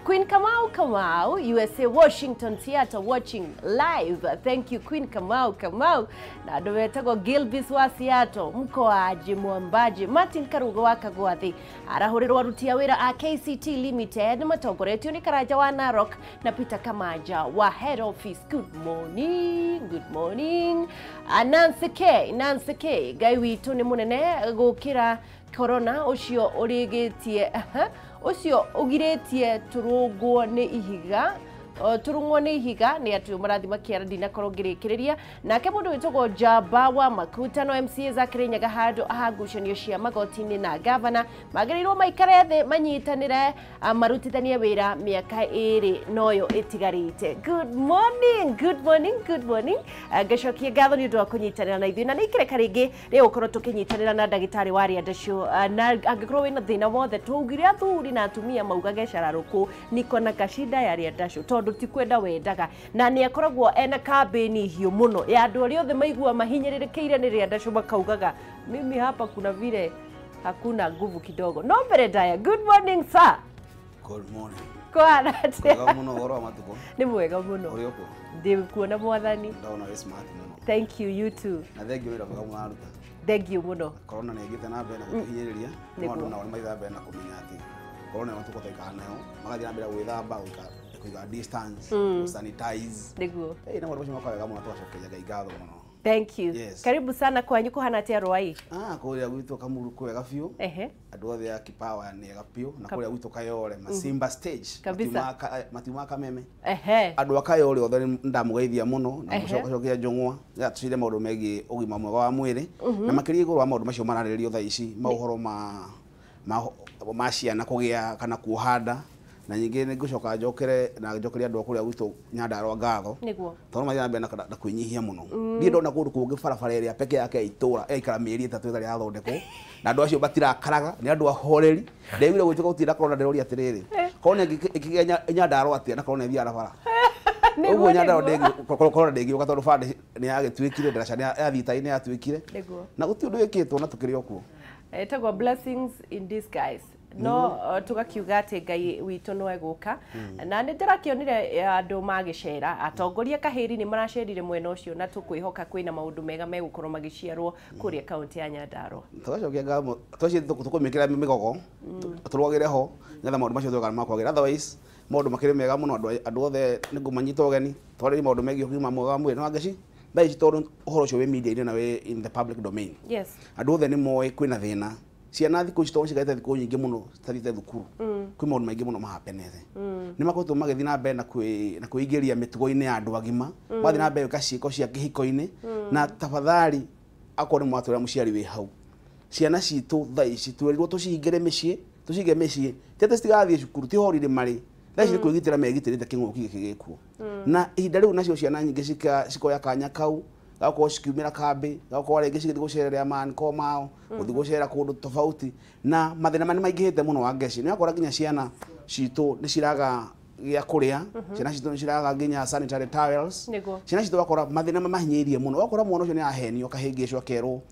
Queen Kamau Kamau, USA Washington Theater watching live. Thank you Queen Kamau Kamau. Na andũ metagwo Gilbis wa Seattle, mkoaji Mwambaji, Martin Karugo wa Kagwathi. Arahũrĩrwo aruti a wĩra a KCT Limited matongoretio nĩ Karanja wa Narok na Peter Kamaja wa head office. Good morning, good morning. Nancy K, Nancy K, Ngai witũ nĩ mũnene gũkĩra corona ũcio ũrĩgĩtie ũcio ũgirĩtie tũrũngwo nĩ ihiga turungwo nĩ ihiga nĩ atĩ marathi makiara ndinakorwo ngĩrĩkĩrĩria. Nake mũndũ wĩtagwo Njamba wa Makutano MCA za Kirinyaga handũ ha ngucanio cia magoti-inĩ na gavana magĩrĩirwo maikare thĩ manyitanĩre marutithanie wĩra mĩaka ĩrĩ noyo ĩtigarĩte. Good morning, good morning, good morning. Ngacokia ngatho nĩ ũndũ wa kũnyitanĩra na ithuĩ na nĩ ikereka rĩngĩ rĩa gũkorwo tũkĩnyitanĩra na ndagĩtarĩ wa Rĩandacũ, na angĩkorwo wĩna thĩna wothe twaugire athuri na atumia maugage cararũkũ niko na kashida ya Rĩandacũ tondũ ti kwenda wendaga, na nĩ akoragwo ena kambĩni hiũ mũno ya andũ arĩa othe maigua mahinyĩrĩrĩkĩire nĩ Rĩandacũ makaugaga mimi hapa kuna vile hakuna nguvu kidogo. No mbere ndaya, good morning sir. Good morning. Kwana atia? Mwega mũno ũhoro wa matukũ? Nĩ mwega mũno. Ũrĩ ũkũ? Ndĩ kuona mwathani. Ndona wĩ smart mũno. Thank you, you too. Na thengiũ wĩra mwega mũraruta. Thank you muno. Corona nĩ ĩgĩte na mbere na gũtũhinyĩrĩria no andũ nao nĩ mathiĩ na mbere na kũmenya atĩ corona nĩ tũkũtaikara nayo, magathiĩ na mbere gwĩthamba, kũiga distance, sanitize. Nĩguo. Na maũndũ macio makoragwo mũno, tũgacokeria Ngai ngatho mũno. Thank you. Yes. Karibu sana kwanyu kuhana atia Rwai? Kũrĩa gwitũ Kamuru kwega biũ. Andũ othe a Kipawa nĩ ega biũ, na kũrĩa gwitũ Kayole Masimba stage matiuma Kameme. Andũ a Kayole othe ndamũgeithia mũno na mũcokacokia njũng'wa nĩgetha tũcire maũndũ megiĩ ũgima mwega wa mwĩrĩ na makĩria igũrũ wa maũndũ macio mararĩrĩrio thaa ici, maũhoro ma ciana kũgĩa kana kuoha nda. Na nyingĩ nĩ ngũcoka njokere na njokerie andũ a kũrĩa gwitũ Nyandarua ngatho tondũ mathiĩ na mbere na kwĩnyihia mũno. Niĩ ndona kũndũ kũngĩ barabara ĩrĩa peke yake itũra ĩikara mĩeri 3 ĩtarĩ yathondekwo na andũ acio batirakaraga, nĩ andũ ahoreri. Ndaiguire gwĩtuĩka gũtirĩ corona, ndĩroria atĩrĩrĩ, corona ĩngĩkĩgĩa Nyandarua atĩa na corona ĩthiaga na bara? Ũguo Nyandarua corona ndĩngĩũka tondũ bara nĩ yagĩtuĩkire, ndaraca ya thita-inĩ yatuĩkire na gũtirĩ ũndũ wĩkĩtwo na tũkĩrĩ o kuo. Ĩtagwo blessings in disguise. No tugakiuga atĩ Ngai witũ no egũka na nĩ ndĩrakĩonire andũ magĩcera, atongoria kahĩri nĩ maracerire mwena ũcio na tũkwĩhoka kwĩna maũndũ mega megũkorwo magĩciarwo kũrĩa kaunti ya Nyandarua. Tũgacokia ngatho, twacio tũkũmĩkĩra mĩgogo tũrũgagĩre ho nĩgetha maũndũ macio tũgana makwagĩra. Otherwise maũndũ makĩrĩ mega mũno, andũ othe nĩ ngũmanyita ũgeni twarĩrie maũndũ megiĩ ũgima mwega wa mwĩrĩ na Wangeci thaa ici tondũ ũhoro ũcio wĩ media-inĩ na wĩ in the public domain. Yes. Andũ othe nĩ moĩ kwĩna thĩna. Ciana thikũ ici tondũ cikarĩte thikũ nyingĩ mũno citathiĩte thukuru, kwĩ maũndũ maingĩ mũno mahapenete. Nĩ makoretwo magĩthiĩ na mbere na kwĩingĩria mĩtugo-inĩ ya andũ agima, magathiĩ na mbere gwĩka ciĩko cia kĩhiko-inĩ. Na tafadhali akorwo nĩ mwatwĩra mũciari wĩ hau, ciana citũ thaa ici twerirwo tũcihingĩre mĩciĩ, tũcige mĩciĩ ti atĩ citigathiĩ cukuru, ti holiday marĩ thaa ici nĩ kwĩgitĩra megitĩrĩte kĩng'ũki gĩkĩ gĩkuo. Na ihinda rĩu nacio ciana nyingĩ cikoya kanya kau gakorwo cikiumĩra kambĩ, gakorwo rĩngĩ cigĩthiĩ gũcerera manko mao, gũthiĩ gũcera kũndũ tofauti, na mathĩna nĩ maingĩhĩte mũno Wangeci. Nĩ wakora nginya ciana citũ nĩ ciraga gĩa kũrĩa, ciana citũ nĩ ciraga nginya sanitary towels, ciana citũ wakora mathĩna mahinyĩrĩirie mũno. Wakora mwana ũcio nĩ ahenio akahĩngĩcwo akerwo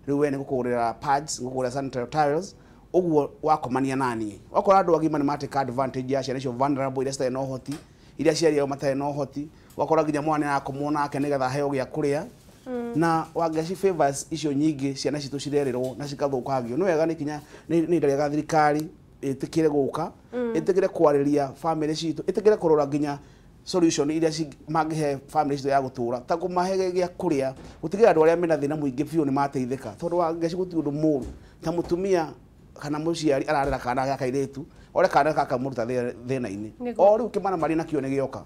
rĩu we nĩ gũkũgũrĩra pads, ngũkũgũrĩra sanitary towels, ũguo wakomania naniĩ. Wakora andũ agima nĩ mateka advantage ya ciana icio vulnerable, iria citarĩ na ũhoti, iria aciari ao matarĩ na ũhoti. Wakora nginya mwana nĩ arakomwo nake nĩgetha aheo gĩa kũrĩa. Na Wangeci favors icio nyingĩ ciana citũ cirererwo na cikathũkangio. Nĩ wega nĩ kinya nĩ ihinda rĩega thirikari ĩtĩkĩre gũka, ĩtĩkĩre kwarĩria famĩlĩ citũ, ĩtĩkĩre kũrora nginya solution iria mangĩhe famĩlĩ citũ ya gũtũra, ta kũmahe gĩa kũrĩa, gũtigĩrĩra andũ arĩa mena thĩna mũingĩ biũ nĩ mateithĩka. Tondũ Wangeci gũtirĩ ũndũ mũũru ta mũtumia kana mũciari ararera kana ga kairĩtu, ore kana gakamũruta thĩna-inĩ. O rĩu kĩmana marĩ nakĩo nĩ gĩoka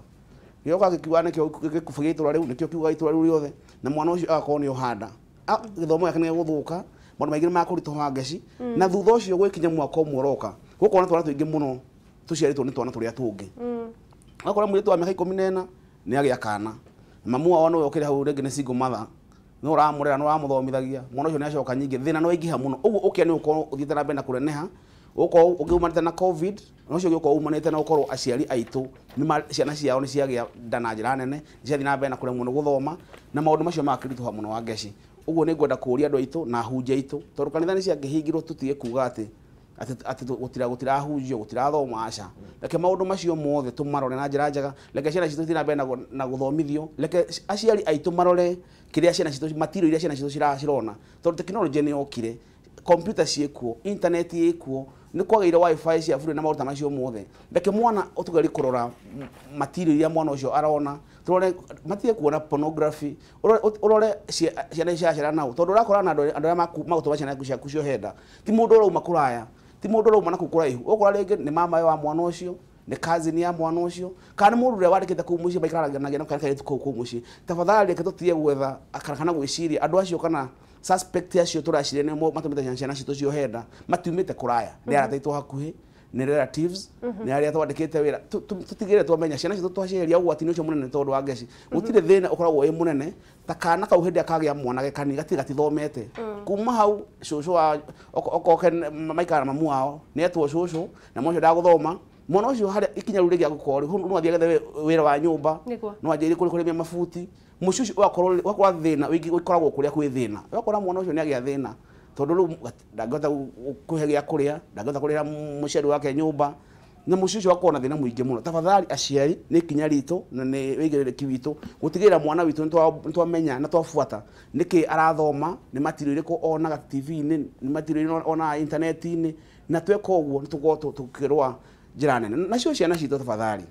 gĩoka gĩkiuga nĩkĩo gĩkubu gĩa itũra rĩu, nĩkĩo kiuga itũra rĩu rĩothe, na mwana ũcio agakorwo nĩ ohanda, gĩthomo gĩake nĩ gĩgũthũka, maũndũ maingĩ nĩ makũritũha Wangeci. Na thutha ũcio gwĩkinya mwaka ũmwe ũroka, gũkorwo na twana tũingĩ mũno tũciarĩtwo nĩ twana tũrĩa tũngĩ. Ũgakora mũirĩtu wa mĩaka 14 nĩ agĩa kana, mamu wao nĩwe ũkĩrĩ hau rĩngĩ nĩ single mother, no ũramũrera, no ũramũthomithagia, mwana ũcio nĩ acoka nyingĩ, thĩna no waingĩha mũno. Ũguo ũkĩa nĩ ũkorwo ũthiĩte na mbere na kũneneha, ũkorwo ũngĩ umanĩte na COVID, na ũcio ũngĩ ũkorwo umanĩte na ũkorwo aciari aitũ ciana ciao nĩ ciagĩa nda na njĩra nene, ciathiĩ na mbere na kũremwo nĩ gũthoma, na maũndũ macio magakĩritũha mũno Wangeci. Ũguo nĩ ngwenda kũũria andũ aitũ na ahunjia aitũ, tondũ kanitha nĩ ciangĩhingirwo tũtige kuga atĩ gũtirahunjio, gũtirathomwo, aca. Reke maũndũ macio mothe tũmarore na njĩra njega, reke ciana citũ ithiĩ na mbere na gũthomithio, reke aciari aitũ marore kĩrĩa ciana citũ, material iria ciana citũ cirona, tondũ tekinoronjĩ nĩ yokire, computer ciĩkuo, internet ĩkuo, nĩ kwagĩire wifi cia bure na maũndũ ta macio mothe. Reke mwana ũtũgerie kũrora material iria mwana ũcio arona, tũrore matige kuona pornography, ũrore ciana ici nao, tondũ ũrakora na andũ arĩa magũtũma ciana ciaku ciohe nda, ti mũndũ ũrauma kũraya, ti mũndũ ũrauma na kũu kũraihu. Ũgũkora rĩngĩ nĩ mama wa mwana ũcio, nĩ cousin ya mwana ũcio, kana nĩ mũndũ ũrĩa wandĩkĩte kũu mũciĩ maikaranagia na kana kairĩtu kũu kũu mũciĩ. Tafadhali reke tũtige gwetha kana gwĩciria andũ acio kana suspect acio tũraciria nĩ matũmĩte ciana citũ ciohe nda, matiumĩte kũraya, nĩ arata aitũ hakuhĩ, nĩ relatives, nĩ arĩa twandĩkĩte wĩra. Tũtigĩrĩre twamenya ciana citũ twaciheria ũgwati-inĩ ũcio mũnene tondũ wa Ngeci. Gũtirĩ thĩna ũkoragwo wĩ mũnene ta kana kau hĩndĩ ĩrĩa kagĩa mwana ge kanini gatirĩ gatithomete. Kuma hau cũcũ wa okoke maikara na mamu wao nĩ etwo cũcũ na mwana ũcio ndagũthoma, mwana ũcio harĩa ikinya rĩu rĩngĩ agũkorwo rĩ no athiĩ agethe wĩra wa nyũmba, no anjĩrĩrie kũrĩmia mabuti, mũciĩ ũcio ũgakorwo thĩna ũkoragwo kũrĩa kwĩ thĩna. Ũgakora mwana ũcio nĩ agĩa thĩna tondũ rĩu ndangĩhota kũhe gĩa kũrĩa, ndangĩhota kũrĩhĩra mũciari wake nyũmba, Na mũciĩ ũcio wakorwo na thĩna mũingĩ mũno. Tafadhali aciari, nĩ ikinya ritũ na nĩ wĩigĩrĩrĩki witũ gũtigĩrĩra mwana witũ nĩ twamenya na twabuata nĩkĩ arathoma, nĩ material ĩrĩkũ onaga TV-inĩ, nĩ material ĩrĩkũ onaga intaneti-inĩ, na tweka ũguo nĩ tũkorwo tũkĩrũa njĩra nene. Nacio ciana citũ tafadhali,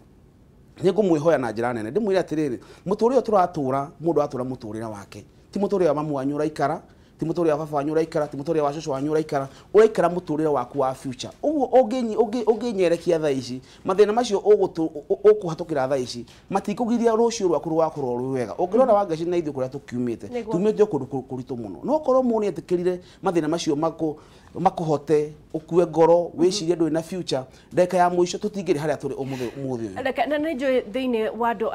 nĩ ngũmwĩhoya na njĩra nene ndĩmwĩre atĩrĩrĩ, mũtũrĩre ũyũ tũratũra, mũndũ aratũra mũtũrĩre wake, ti mũtũrĩre wa mamu wanyu ũraikara, ti mũtũrĩre wa baba wanyu ũraikara, ti mũtũrĩre wa cũcũ wanyu ũraikara, ũraikara mũtũrĩre waku wa future. Ũguo ũngĩnyerekia thaa ici, mathĩna macio ũkũhatũkĩra thaa ici matikũgiria rũciũ rwaku rũgakorwo rwĩ wega. Ũngĩrora Wangeci na ithuĩ kũrĩa tũkiumĩte, tumĩte kũndũ kũritũ mũno, no korwo mũndũ nĩetĩkĩrire mathĩna macio makũhote, ũkue ngoro, wĩcirie ndũrĩ na future, ndagĩka ya mũico tũtingĩrĩ harĩa tũrĩ ũmũthĩ ũyũ. Reke na nĩ njũĩ thĩinĩ wa andũ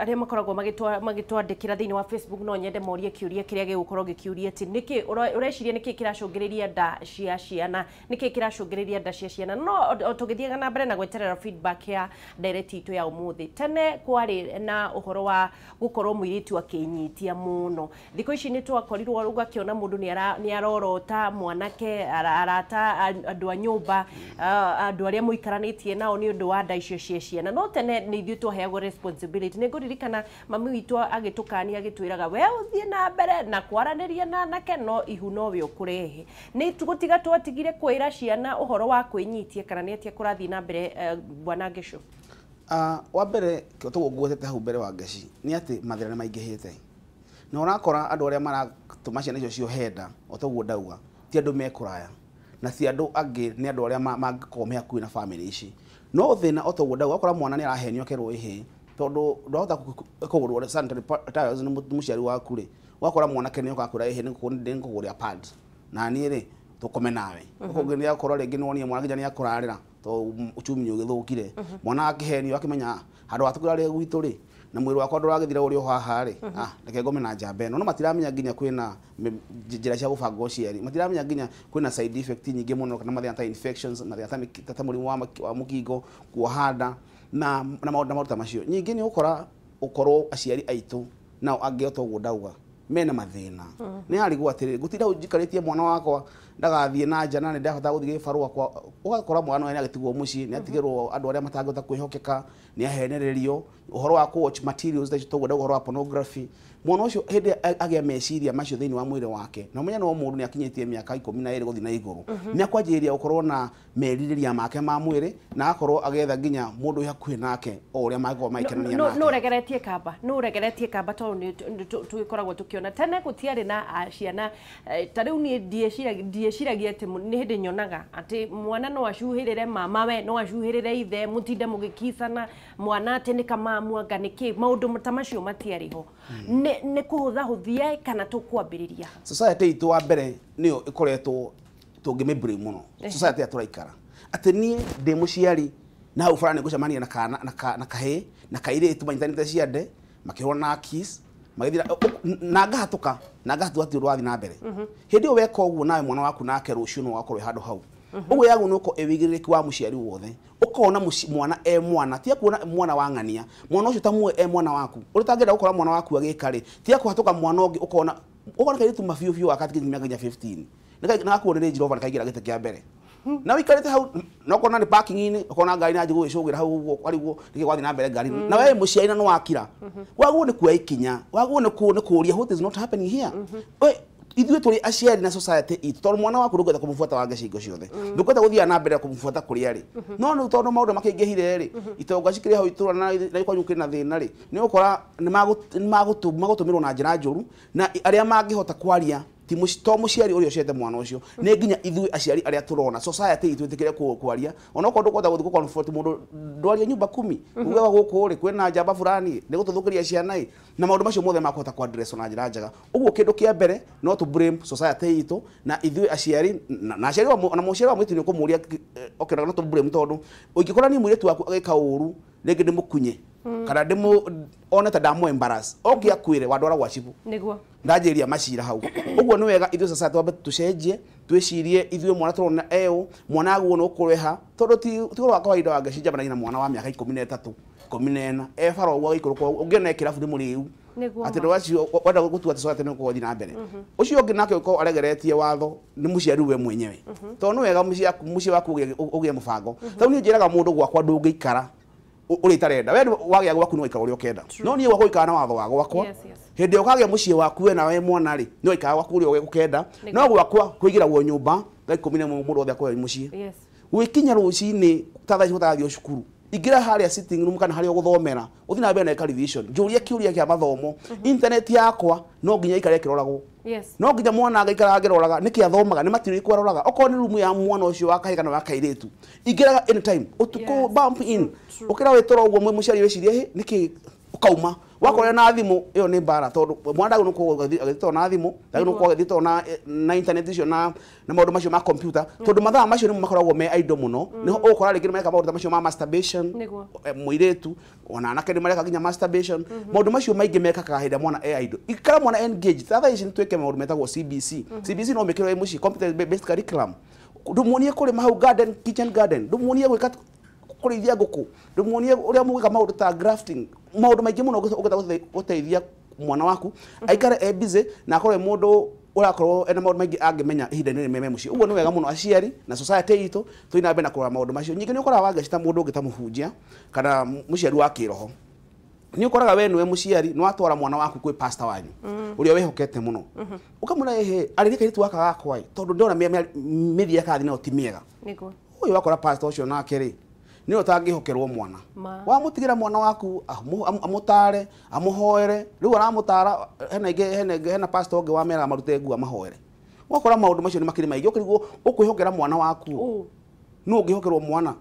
arĩa makoragwo magĩtwandĩkĩra thĩinĩ wa Facebook, no nyende morie kĩũria kĩrĩa gĩgũkorwo gĩkĩũria atĩ nĩkĩ ũreciria nĩkĩ kĩracũngĩrĩria nda cia ciana, nĩkĩ kĩracũngĩrĩria nda cia ciana. No tũgĩthiaga na mbere na gweterera feedback ya ndereti itũ ya ũmũthĩ, tene kwarĩ na ũhoro wa gũkorwo mũirĩtu akĩnyitia mũno. Thikũ ici nĩ twakorirwo ũgakĩona mũndũ nĩ arorota mwanake, arata, andũ a nyũmba, andũ arĩa mũikaranĩtie nao nĩ ũndũ wa nda icio cia ciana. No tene nĩ ithuĩ twaheagwo responsibility. Nĩ ngũririkana mami witũ agĩtũkania agĩtwĩraga we ũthiĩ na mbere na kwaranĩria na anake no ihu nowe ũkũrehe. Nĩ gũtiga twatigire kwĩra ciana ũhoro wa kwĩnyitia kana nĩ atĩa kũrathiĩ na mbere, bwana Ngecu? Wa mbere toguo ngwetete hau mbere wa Ngeci nĩ atĩ mathĩna nĩ maingĩhĩte, na ũrakora andũ arĩa maratũma ciana icio ciohe nda, o toguo ndauga, ti andũ me kũraya na ti andũ angĩ, nĩ andũ arĩa mangĩkorwo me hakuhĩ na famĩlĩ ici. No thĩna o toguo ndauga, ũgakora mwana nĩ arahenio akerwo ĩhĩ, tondũ ndwahota kũgũrwo sanitary towels nĩ mũciari waku rĩ, ũgakora mwanake nĩ oka akwĩra ĩhĩ nĩ ngũkũgũrĩra pads na niĩ rĩ tũkome nawe. Ũkũngĩ nĩ akorwo rĩngĩ nĩ wonire mwana nginya nĩ akũrarĩra tondũ uchumi nĩ ũgĩthũkire, mwana akĩhenio akĩmenya handũ ha tũkũrarĩra gwitũ rĩ, na mwĩrĩ wakwa ndũragĩthira ũrĩ o haha rĩ, reke ngome na njamba ĩno. No matiramenya nginya kwĩna njĩra cia gũbanga ũciari, matiramenya nginya kwĩna side effect nyingĩ mũno, kana mathĩna ta infections, mathĩna ta mũrimũ wa mũkingo, kuoha nda na maũndũ ta macio. Ningĩ nĩ ũkora ũkorwo aciari aitũ nao angĩ o toguo ndauga mena mathĩna, nĩ arigwo atĩrĩrĩ, ngũtinda njikarĩtie mwana wakwa ndagathiĩ na nja na nĩ ndahota gũthiĩ gĩbarũa kwa, ũgakora mwana ũyũ nĩ agĩtigwo mũciĩ, nĩ atigĩrwo andũ arĩa matangĩhota kwĩhokeka, nĩ ahenererio ũhoro wa kũ watch materials ta icio toguo ndauga, ũhoro wa pornography. Mwana ũcio hĩndĩ agĩa meciria macio thĩinĩ wa mwĩrĩ wake, na ũmenye no mũndũ nĩ akinyĩtie mĩaka 12 gũthiĩ na igũrũ, nĩ akwanjĩrĩria gũkorwo na merirĩria make ma mwĩrĩ, na agakorwo agĩetha nginya mũndũ wĩ hakuhĩ nake o ũrĩa mangĩkorwo maikarania nake. No ũregeretie kamba, no ũregeretie kamba, tondũ nĩ tũgĩkoragwo tũkĩona tene gũtiarĩ na ciana, ta rĩu niĩ ndieciragia atĩ nĩ hĩndĩ nyonaga atĩ mwana no acuhĩrĩre mamawe, no acuhĩrĩre ithe, mũtinde mũgĩkicana mwana atĩ nĩ kamamu anga nĩkĩ, maũndũ ta macio matiarĩ ho. Nĩ kũhũthahũthia kana tũkwambĩrĩria? Society itũ wa mbere nĩyo ĩkoretwo tũngĩmĩ blame mũno, society ĩrĩa tũraikara, atĩ niĩ ndĩ mũciari na hau bara nĩ ngũcemania na kana na kahĩĩ na kairĩtu manyitanĩte ciande makĩhũrana na kiss magĩthira na ngahatũka na ngahatua atĩ ũndũ wathiĩ na mbere. Hĩndĩ ĩyo weka ũguo nawe mwana waku nake rũciũ no wakorwo wĩ handũ hau. Ũguo yagwo nĩ ũkorwo ĩ wĩigĩrĩrĩki wa mũciari wothe, ũkona mwana e mwana, tiga kuona mwana wa ng'ania, mwana ũcio ta muoe e mwana waku ũrĩa ũtangĩenda gũkora mwana waku agĩka rĩ, tiga kũhatũka mwana ũngĩ, ũkona kairĩtu mabiũ biũ gakatigithia mĩaka nginya 15 na gakuo nĩ Range Rover nĩkaingĩra gĩtĩ kĩa mbere na wikarĩte hau, na ũkona nĩ parking-inĩ, ũkona ngari nanjĩ gũgĩcũgĩra hau ũguo arigwo nĩkĩ gwathiĩ na mbere ngari, na we mũciari na nĩwakira. Wagwo nĩ kuoya ikinya, wagwo nĩ kũũria what is not happening here. We ithuĩ tũrĩ aciari na society itũ, tondũ mwana waku ndũngĩhota kũmũbuata Wangeci hingo ciothe, ndũngĩhota gũthiaga na mbere kũmũbuata kũrĩa arĩ. No rĩu tondũ maũndũ makĩingĩhire rĩ, itonga cikĩrĩ hau itũra na kwanyu kĩrĩ na thĩna rĩ, nĩ ũgũkora nĩ magũtũmĩrwo na njĩra njũru, na arĩa mangĩhota kwaria ti to mũciari ũrĩa ũciarĩte mwana ũcio, nĩ nginya ithuĩ aciari arĩa tũrona society itũ ĩtĩkĩre kwaria, onokorwo ndũkũhota gũthiĩ gũ-confront mũndũ, ndwarie nyumba kumi uge wa gũkũ rĩ kwĩna njamba fulani nĩ gũtũthũkĩria ciana ĩ, na maũndũ macio mothe makũhota ku address na njĩra njega. Ũguo kĩndũ kĩa mbere no tũ blame society itũ na ithuĩ aciari na aciari wa na mũciari wa mũirĩtu nĩ ũkũmũria, okay, no tũ blame tondũ ũngĩkora niĩ mũirĩtu waku agĩka ũru rĩngĩ ndĩmũkunye kana ndĩmũ one ta ndamũ embarrass oke akwĩre wandwara gwa cibũ Nĩguo ndanjĩrĩria macira hau. Ũguo nĩ wega ithuĩ society twambe tũcenjie, twĩcirie ithuĩ mwana tũrona eũ mwana aguo nĩ ũkũreha, tondũ ti ũhoro wa kawaida wa Ngeci njamanagia na mwana wa mĩaka 13, 14 e bara ũguo agĩikũrũka, ũngĩona e kĩrabu nĩ mũrĩu. Atĩ andũ acio wenda gũtua atĩ society nĩ ũgũthiĩ na mbere. Ũcio ũngĩ nake ũkorwo aregeretie watho nĩ mũciari we mwenyewe. Tondũ nĩ wega mũciĩ waku ũgĩe mũbango. Tondũ niĩ njĩraga mũndũ gwakwa ndũngĩikara ũrĩa itarenda. We wagĩa gwaku nĩ waikara ũrĩa ũkenda. No niĩ gwakwa gũikara na watho wa gwakwa. Hĩndĩ ĩyo ũkagĩa mũciĩ waku we nawe mwana rĩ, nĩ waikara gwaku ũrĩa ũkenda. No gwakwa kũigĩragwo nyũmba thaa 11 mũndũ wothe akorwo e mũciĩ. Gwĩkinya rũcinĩ ta thaa ici ũtarathiĩ cukuru, ingĩra harĩa sitting room kana harĩa ũgũthomera, ũthiĩ na mbere na ĩka revision, njũrie kĩũria kĩa mathomo. Internet yakwa no nginya ĩikare ĩkĩroragwo. No nginya mwana agaikara akĩroraga nĩkĩ athomaga, nĩ material ĩrĩkũ aroraga. Okorwo nĩ rumu ya mwana ũcio wa kahĩĩ kana wa kairĩtu, ingĩraga anytime ũtukũ, bump in, ũkĩra wĩtoro ũguo mũciari wĩcirie hĩ nĩkĩ ũkauma. Wakorwo na thimũ ĩyo nĩ mbara, tondũ mwana ndagĩrĩirwo gũkorwo agĩthiĩ na thimũ, ndagĩrĩirwo gũkorwo agĩthiĩ na internet icio na maũndũ macio ma computer, tondũ mathaa macio nĩmo makoragwo me idle mũno. Nĩho ũgũkora rĩngĩ nĩmareka maũndũ ta macio ma masturbation, mũirĩtu ona anake nĩmareka nginya masturbation. Maũndũ macio maingĩ mekakaga hĩndĩ ĩrĩa mwana e idle. Ikara mwana engaged. Thaa ici nĩtwĩke maũndũ metagwo CBC. CBC no mĩkĩrwo ĩ mũciĩ, computer based curriculum. Ndũmuonie kũrĩma hau garden, kitchen garden, ndũmuonie gwĩka kũrĩithia ngũkũ, ndũmuonie ũrĩa mũgwĩka maũndũ ta grafting, maũndũ maingĩ mũno ũngĩhota gũteithia mwana waku aikare e busy na akorwo e mũndũ ũrakorwo ena maũndũ maingĩ angĩmenya ihinda-inĩ rĩmwe me mũciĩ. Ũguo nĩ wega mũno aciari na society itũ tũthiĩ na mbere na kũrora maũndũ macio. Ningĩ nĩ ũkoraga wangeci ta mũndũ ũngĩ ta mũhunjia kana mũciari wa kĩroho, nĩ ũkoraga we nĩwe mũciari nĩ watwara mwana waku kwĩ pastor wanyu ũrĩa wĩhokete mũno, ũkamwĩra ĩhĩ arĩria kairĩtu gaka gakwa ĩ, tondũ ndĩrona mĩthiĩre karathiĩ nayo ti mĩega. Ũyũ wakora pastor ũcio nake rĩ, nĩ ũtangĩhokerwo mwana. Wamũtigĩra mwana waku amũtare, amũhoere. Rĩu aramũtara hena ingĩ, hena pastor ũngĩ wameraga marute nguo amahoere. Wakora maũndũ macio nĩ makĩrĩ maingĩ, ũkĩrigwo ũkwĩhokera mwana waku nũ ũngĩhokerwo mwana.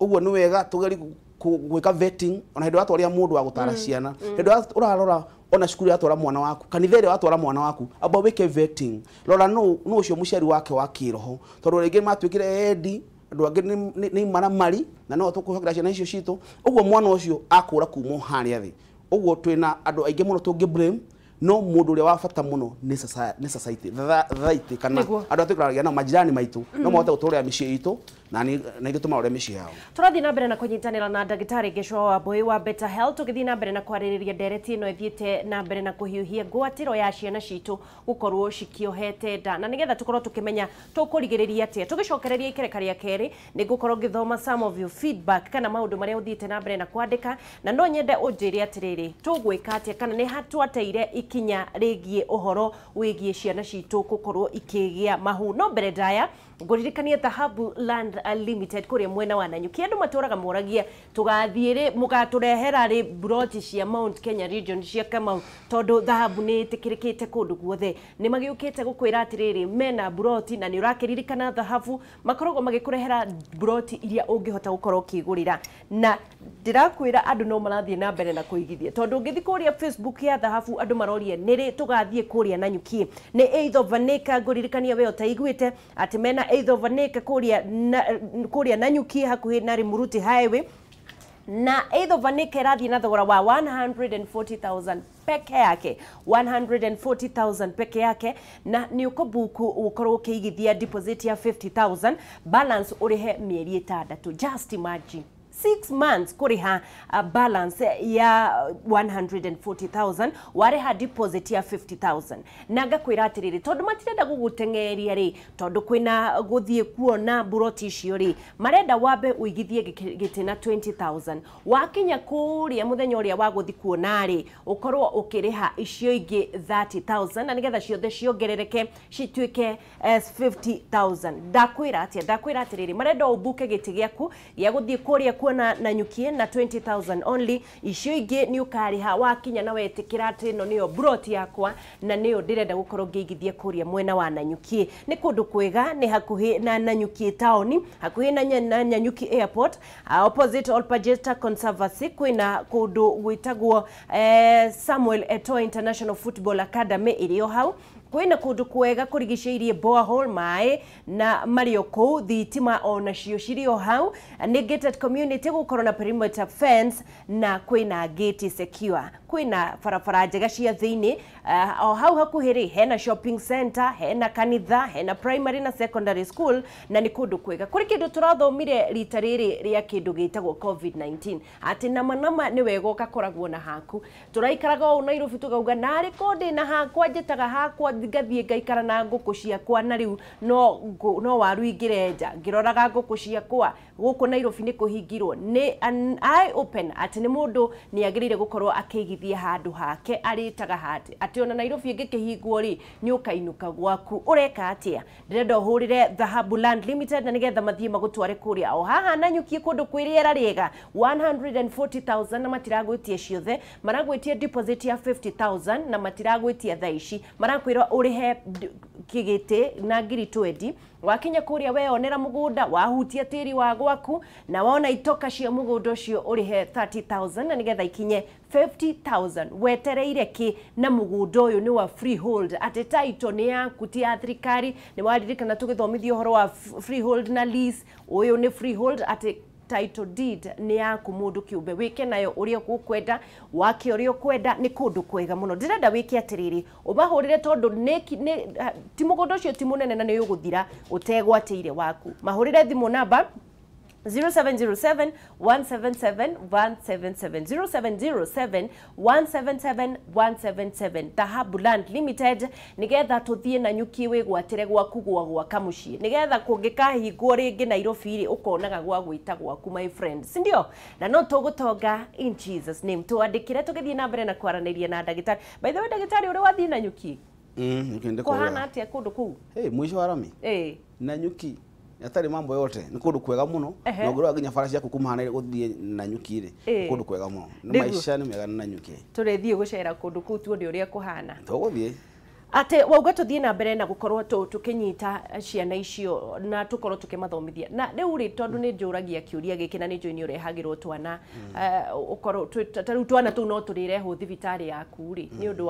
Ũguo nĩ wega tũgerie gwĩka vetting ona hĩndĩ watwaria mũndũ wa gũtara ciana, hĩndĩ ũrarora ona cukuru yatwara mwana waku, kanitha ĩrĩa watwara mwana waku, amba wĩke vetting, rora nũ ũcio mũciari wake wa kĩroho, tondũ rĩngĩ matuĩkire endi, andũ angĩ nĩ imaramari na no tũkwĩhokera ciana icio citũ. Ũguo mwana ũcio akũra kuma harĩa thĩ. Ũguo twĩna andũ aingĩ mũno tũngĩ blame, no mũndũ ũrĩa wa bata mũno nĩ society, society kana andũ arĩa tũikaranagia nao, majirani maitũ, no mahote gũtũrorera mĩciĩ itũ na ithuĩ tũmarore mĩciĩ yao. Tũrathiĩ na mbere na kũnyitanĩra na ndagĩtarĩ Gĩchũa Wambui wa Better Health, tũgĩthiĩ na mbere na kwarĩrĩria ndereti ĩno ĩthiĩte na mbere na kũhiũhia ngwatĩro ya ciana citũ gũkorwo cikĩohete nda, na nĩgetha tũkorwo tũkĩmenya tũkũrigĩrĩria atĩa. Tũgĩcokereria ikereka rĩa kerĩ nĩ ngũkorwo ngĩthoma some of your feedback kana maũndũ marĩa ũthiĩte na mbere na kwandĩka, na no nyende ũnjĩre atĩrĩrĩ, tũgwĩka atĩa kana nĩ hatwateire ikinya rĩgiĩ ũhoro wĩgiĩ ciana citũ gũkorwo ikĩgĩa mahu. No mbere ndaya ngũririkanie Dhahabu Land Limited kũrĩa mwena wa Nanyuki. Andũ matũraga moragia tũgathiĩ rĩ, mũgatũrehera rĩ broti cia Mount Kenya region cia Kamau, tondũ dhahabu nĩ ĩtĩkĩrĩkĩte kũndũ guothe. Nĩ magĩũkĩte gũkwĩra atĩrĩrĩ, mena broti na nĩ ũrakĩririkana dhahabu makoragwo magĩkũrehera broti iria ũngĩhota gũkorwo ũkĩgũrĩra. Na ndĩrakwĩra andũ no marathiĩ na mbere na kũigithia, tondũ ũngĩthiĩ kũrĩa Facebook ya dhahabu andũ maroria nĩrĩ tũgathiĩ kũrĩa Nanyuki. Nĩ Eitho Vaneka, ngũririkania we ũtaiguĩte atĩ mena Eitho Vaneka kũrĩa Nanyuki hakuhĩ na Rimuruti Highway, na Eitho Vaneka ĩrathiĩ na thogora wa 140,000 peke yake, 140,000 peke yake, na nĩ ũkũbuku ũkorwo ũkĩigithia deposit ya 50,000, balance ũrĩhe mĩeri 6. Just imagine 6 months kũrĩha balance ya 140,000, warĩha deposit ya 50,000. Na ngakwĩra atĩrĩrĩ, tondũ matirenda gũgũteng'eria rĩ, tondũ kwĩna gũthiĩ kuona buroti icio rĩ, marenda wambe ũigithie gĩtĩna 20,000. Wakinya kũrĩa mũthenya ũrĩa wa gũthiĩ kuona rĩ, ũkorwo ũkĩrĩha icio ingĩ 30,000, na nĩgetha ciothe ciongerereke cituĩke 50,000. Ndakwĩra atĩa? Ndakwĩra atĩrĩrĩ, marenda ũmbuke gĩtĩ gĩaku gĩa gũthiĩ kũrĩa kuona Nanyuki na 20,000 only. Icio ingĩ nĩ ũkarĩha wakinya na wetĩkĩra atĩ ĩno nĩyo broti yakwa na nĩyo ndĩrenda gũkorwo ngĩigithia kũrĩa mwena wa Nanyuki. Nĩ kũndũ kwega, nĩ hakuhĩ na Nanyuki taoni, hakuhĩ na Nanyuki airport, opposite Olpajeta Conservancy. Kwĩna kũndũ gwĩtagwo Samuel Eto'o International Football Academy ĩrĩ o hau. Kwĩna kũndũ kwega kũrigicĩirie borehole maĩ na marĩ o kũu, thitima onacio cirĩ o hau. Nĩ gated community, gũkorwo na perimeter fence na kwĩna gate secure. Kwĩna barabara njega cia thĩinĩ. O hau hakuhĩ rĩ, hena shopping center, hena kanitha, hena primary na secondary school, na nĩ kũndũ kwega. Kũrĩ kĩndũ tũrathomire rita rĩrĩ rĩa kĩndũ gĩtagwo COVID-19, atĩ nama nama nĩ wega ũgakoragwo na haku. Tũraikaraga ũũ Nairobi tũkauga narĩ ko ndĩna hakwa, njĩtaga hakwa, ngathiĩ ngaikara na ngũkũ ciakwa, na rĩu no waru ingĩrenja ngĩroraga ngũkũ ciakwa. Gũkũ Nairobi nĩ kũhingirwo. Nĩ an eye open atĩ nĩ mũndũ nĩ agĩrĩire gũkorwo akĩigithia handũ hake arĩtaga hati, atĩ ona Nairobi ĩngĩkĩhingwo rĩ, nĩ ũkainũka gwaku. Ũreka atĩa? Ndĩrenda ũhũrĩre Dhahabu Land Limited na nĩgetha mathiĩ magũtware kũrĩa o haha Nanyuki, kũndũ kwĩ rĩera rĩega. 140,000 na matiragwĩtia ciothe, maragwĩtia deposit ya 50,000 na matiragwĩtia thaa ici, marakwĩra ũrĩhe kĩgĩtĩ na ngiri 20. Wakinya kũrĩa weyonera mũgũnda, wahutia tĩri wa gwaku na wona itoka cia mũgũnda ũcio, ũrĩhe 30,000 na nĩgetha ikinye 50,000. Wetereire kĩ? Na mũgũnda ũyũ nĩ wa freehold, atĩ title nĩ yaku, ti ya thirikari. Nĩ waririkana tũgĩthomithio ũhoro wa freehold na lease? Ũyũ nĩ freehold, atĩ title deed nĩ yaku mũndũ kĩũmbe, wĩke nayo ũrĩa ũkwenda, wake ũrĩa ũkwenda. Nĩ kũndũ kwega mũno. Ndĩrenda wĩke atĩrĩrĩ, ũmahũrĩre tondũ ti mũgũnda ũcio ti mũnene na nĩ ũgũthira ũtegwatĩire waku. Mahũrĩre thimũ namba 0707 177 177, 0707 177 177, Dhahabu Land Limited, nigetha tuthie na nyuki wigwatire gwaku gwa gwaka muciĩ, nigetha kũngĩkahingwo rĩngĩ Nairobi rĩ, ũkonaga gwa gwĩta gwaku, my friend, si ndio? Na no tũgũtonga in Jesus name. Twandĩkĩre tũgĩthiĩ na mbere na kwaranĩria na ndagĩtarĩ. By the way, ndagĩtarĩ, ũrĩ wathiĩ na nyuki? Nyuki. Kũhana atĩa kũndũ kũu? Hey, mwisho wa rami. Nanyuki yatarĩ mambo yote, nĩ kũndũ kwega mũno. Na ũngĩrora nginya bara ciaku kuma hana gũthiĩ Nanyuki rĩ, nĩ kũndũ kwega mũno. Nĩ maica nĩ mega Nanyuki. Tũrĩthiĩ gũcera kũndũ kũu tuone ũrĩa kũhana. Tũgũthiĩ. Atĩ wauga tũthiĩ na mbere na gũkorwo tũkĩnyita ciana icio na tũkorwo tũkĩmathomithia. Na rĩu rĩ, tondũ nĩ njũragia kĩũria gĩkĩ na nĩ njũĩ nĩ ũrehagĩrwo twana, ũkorwo ta rĩu twana tũu no tũrĩrehwo thibitarĩ yaku rĩ, nĩ ũndũ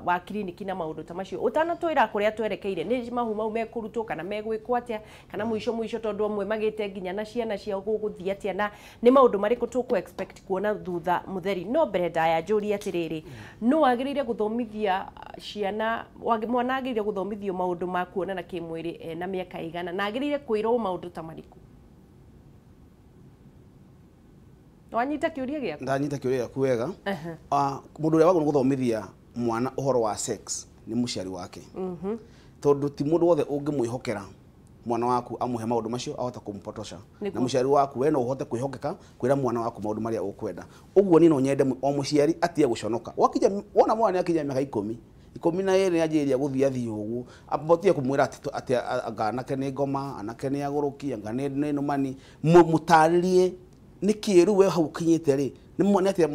wa kiriniki na maũndũ ta macio, ũtanatwĩra kũrĩa twerekeire, nĩ mahu mau mekũrutwo kana megwĩkwo atĩa, kana mũico mũico, tondũ amwe magĩte nginya na ciana ciao, gũgũthiĩ atĩa, na nĩ maũndũ marĩkũ tũkũ expect kuona thutha mũtheri? No mbere ndaya njũrie atĩrĩrĩ, no wagĩrĩire gũthomithia ciana, mwana agĩrĩire gũthomithio maũndũ ma kuonana kĩmwĩrĩ ena mĩaka ĩigana, na agĩrĩire kwĩrwo maũndũ ta marĩkũ? Wanyita kĩũria gĩaku? Ndanyita kĩũria gĩaku wega. Mũndũ ũrĩa wagĩrĩirwo gũthomithia mwana ũhoro wa sex nĩ mũciari wake, tondũ ti mũndũ wothe ũngĩmwĩhokera mwana waku amũhe maũndũ macio, ahota kũmũpotosha. Na mũciari waku we no ũhote kwĩhokeka kwĩra mwana waku maũndũ marĩa ũkwenda. Ũguo niĩ no nyende o mũciari atige gũconoka. Wakinya wona mwana nĩakinya mĩaka 12 nĩanjĩrĩria gũthiĩ athiĩ ũguo, abotie kũmwĩra atĩ anga anake nĩ ngoma, anake nĩ agũrũki, anga nĩ nũmani. Mũtarĩrie nĩkĩ rĩu we hau ũkinyĩte rĩ, nĩ atĩa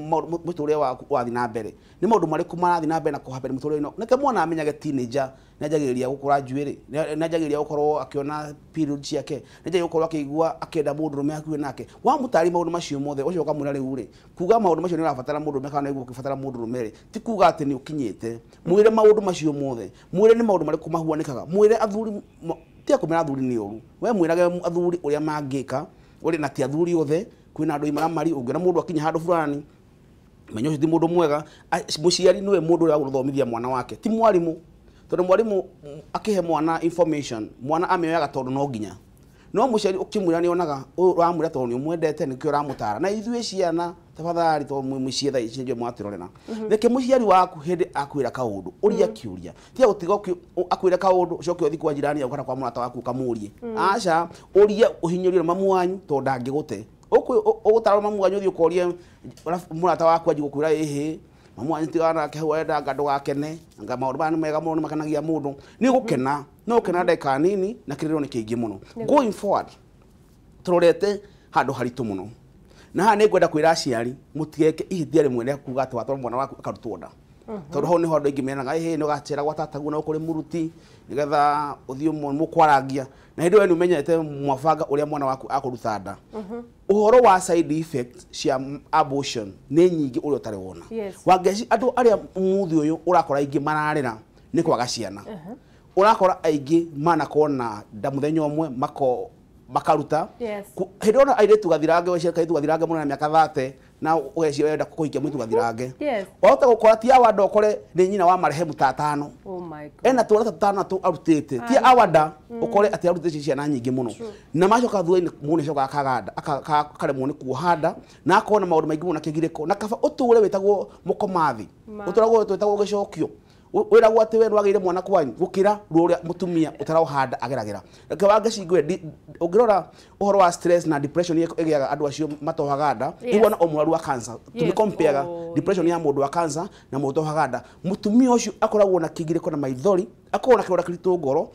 mũtũrĩre waku wathiĩ na mbere, nĩ maũndũ marĩkũ marathiĩ na mbere na kũhappen mũtũrĩre-inĩ. Nĩkĩo mwana amenyage teenager nĩanjagĩrĩria gũkũra njuĩrĩ, nĩanjagĩrĩria gũkorwo akĩona period ciake, nĩanjagĩrĩria gũkorwo akĩigua akĩenda mũndũrũme hakuhĩ nake. Wamũtarĩria maũndũ macio mothe, ũcio ũkamwĩra rĩu rĩ, kuga maũndũ macio nĩ ũrabatara mũndũrũme kana nĩguo ũkĩbatara mũndũrũme rĩ, ti kuga atĩ nĩ ũkinyĩte. Mwĩre maũndũ macio mothe, mwĩre nĩ maũndũ marĩkũ mahuanĩkaga, mwĩre athuri, tiga kũmera athuri nĩ ũru, we mwĩrage athuri ũrĩa mangĩka, ũrĩ na ti athuri othe, kwĩna andũ imaramari. Ũngĩona mũndũ akinya handũ fulani, menya ũcio ti mũndũ mwega. Mũciari nĩwe mũndũ ũrĩa gũthomithia mwana wake, ti mwarimũ, tondũ mwarimũ akĩhe mwana information, mwana amĩoyaga tondũ no nginya. No mũciari ũkĩmwĩra nĩonaga ũramwĩra tondũ nĩ ũmwendete, nĩkĩo ũramũtara. Na ithuĩ ciana tafadhali, tondũ mwĩ mũciĩ thaa ici nĩnjũĩ mwatwĩrorera, reke mũciari waku hĩndĩ akwĩra kaũndũ, ũria kĩũria. Tiga gũtiga akwĩre kaũndũ ũcoke ũthiĩ kwa jirani kana kwa mũrata waku ũkamũrie. Aca, ũria ũhinyũrie na mamu wanyu, tondũ ndangĩgũte. Ũgũtarwo mamu wanyu, ũthiĩ ũkorie mũrata waku, anjie gũkwĩra ĩhĩ mamu wanyu tigana nake hau, arenda anga ndũgakene, anga maũndũ maya nĩ mega mũno, nĩ makenagia mũndũ. Nĩ ũgũkena, no ũkena ndagĩka nini na kĩrĩro nĩ kĩingĩ mũno. Going forward, tũrorete handũ haritũ mũno, na haha nĩ ngwenda kwĩra aciari mũtigeke ihĩtia rĩmwe rĩa kuga atĩ watwara mwana waku akarutwo nda, tondũ hau nĩho andũ aingĩ meranaga ĩhĩ nĩ ũgacera gwa tataguo na ũkũrĩ mũruti nĩgetha ũthiĩ mũkwarangia, na hĩndĩ ĩyo nĩ ũmenyete mwabanga ũrĩa mwana waku akũruta nda. Ũhoro wa side effect cia abortion nĩ nyingĩ ũrĩa ũtarĩ wona. Wangeci, andũ arĩa mũthĩ ũyũ ũrakora aingĩ mararĩra Nĩ kwaga ciana. Ũrakora aingĩ manakorwo na nda mũthenya ũmwe mako makaruta. Hĩndĩ ĩyo airĩtu gathirange weciria kairĩtu gathirange mũno na mĩaka 30 na ũgeciria wenda kũhikia mũirĩtu gathirange. Wahota gũkora ti awanda ũkore nĩ nyina wa marehemu ta atano. Oh my God. Ena twana ta tũtano tũ arutĩte. Ti awanda ũkore atĩ arutĩte ciana nyingĩ mũno. Na macoka thutha-inĩ mũndũ nĩacokaga akaganda akaremwo nĩ kuoha nda na akorwo na maũndũ maingĩ mũno na kĩgirĩko na kaba ũtũre wĩtagwo mũkomathi. Ũtũragwo wĩtagwo gĩcokio. Wĩragwo atĩ we nĩwagĩire mwana kwanyu gũkĩra ruo rũrĩa mũtumia ũtaraũhanda ageragĩra. Reke wangeci ngwĩre ũngĩrora ũhoro wa stress na depression ĩgĩaga andũ acio matohaga nda ĩhuana o mũrwaru wa cancer. Tũmĩkompeaga depression ya mũndũ wa cancer na mũndũ ũtohaga nda. Mũtumia ũcio akoragwo na kĩgirĩko na maithori, akoragwo na kĩronda kĩritũ ngoro,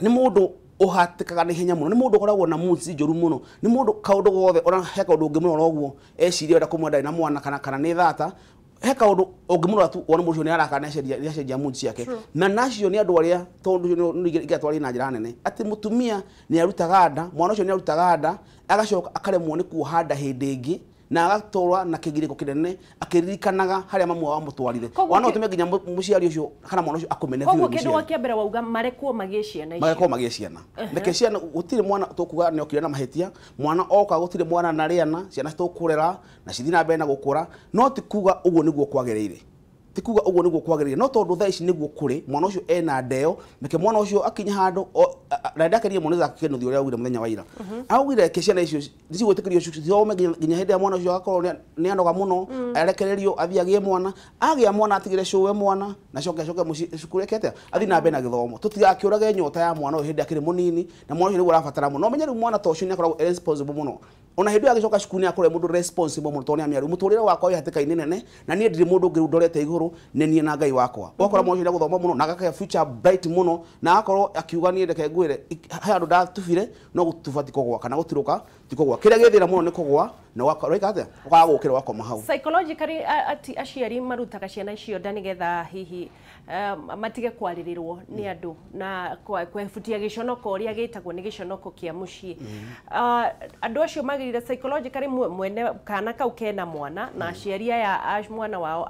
nĩ mũndũ ũhatĩkaga na ihenya mũno, nĩ mũndũ ũkoragwo na moods njũru mũno, nĩ mũndũ kaũndũ gothe ona he kaũndũ ũngĩmũrora ũguo eciria wenda kũmwenda na mwana kana nĩ thata, he kaũndũ ũngĩmũrora tu wone mũndũ ũcio nĩ araka nĩ acenjia mood ciake. Na nacio nĩ andũ arĩa tondũ ũcio nĩ ingĩatwarire na njĩra nene atĩ mũtumia nĩ arutaga nda, mwana ũcio nĩ arutaga nda agacoka akaremwo nĩ kuoha nda hĩndĩ ĩngĩ na agatũra na kĩgirĩko kĩnene akĩririkanaga harĩa mamu wao amũtwarire. Wana ũtũme nginya mũciari ũcio kana mwana ũcio akũmene biũ. Koguo kĩndũ kĩa mbere wauga marekwo magĩe ciana icio. Marekwo magĩe ciana. Reke ciana gũtirĩ mwana tũkuga nĩ okire na mahĩtia, mwana oka gũtirĩ mwana na rĩana, ciana tũkũrera na cithiĩ na mbere na gũkũra, no ti kuga ũguo nĩguo kwagĩrĩire. Ti kuga ũguo nĩguo kwagĩrĩire, no tondũ thaa ici nĩguo kũrĩ, mwana ũcio ena ndeo, reke mwana ũcio akinya handũ na ndakenire mũno nĩ Kĩnuthia ũrĩa augire mũthenya wa ira. Augire reke ciana icio nĩcigwĩtĩkĩrio cithome nginya hĩndĩ ĩrĩa mwana ũcio agakorwo nĩ anoga mũno, arekererio athiĩ agĩe mwana, agĩa mwana atigĩre cũwe mwana na acoke acoke mũciĩ cukuru eke atĩa, athiĩ na mbere na gĩthomo. Tũtigakĩũrage nyota ya mwana ũyũ hĩndĩ akĩrĩ mũnini na mwana ũcio nĩguo arabatara mũno. No ũmenye rĩu mwana ta ũcio nĩ akoragwo e responsible mũno. Ona hĩndĩ ĩyo agĩcoka cukuru nĩ akorwo e mũndũ responsible mũno tondũ nĩ amenya rĩu mũtũrĩre wakwa wĩ hatĩka-inĩ nene na niĩ ndirĩ mũndũ ũngĩ rĩu ndorete igũrũ nĩ niĩ na Ngai wakwa. Ũgakora mwana ũcio nĩ agũthoma mũno na agakĩa future bright mũno na agakorwo akiuga niĩ reke ngwĩre he handũ ndatubire no gũtuba ti kũgũa kana gũtirũka ti kũgũa. Kĩrĩa gĩ thĩna mũno nĩ kũgũa na ũgakora atĩa ũkaga gũkĩra ũgakoma hau. Psychologically ati aciari marutaga ciana icio nda nĩgetha hihi matige kwarĩrĩrwo nĩ andũ na kwebutia gĩconoko ũrĩa gĩtagwo nĩ gĩconoko kĩa mũciĩ. Andũ acio magĩrĩire psychologically mwene kana kau kena mwana na aciari aya a mwana wao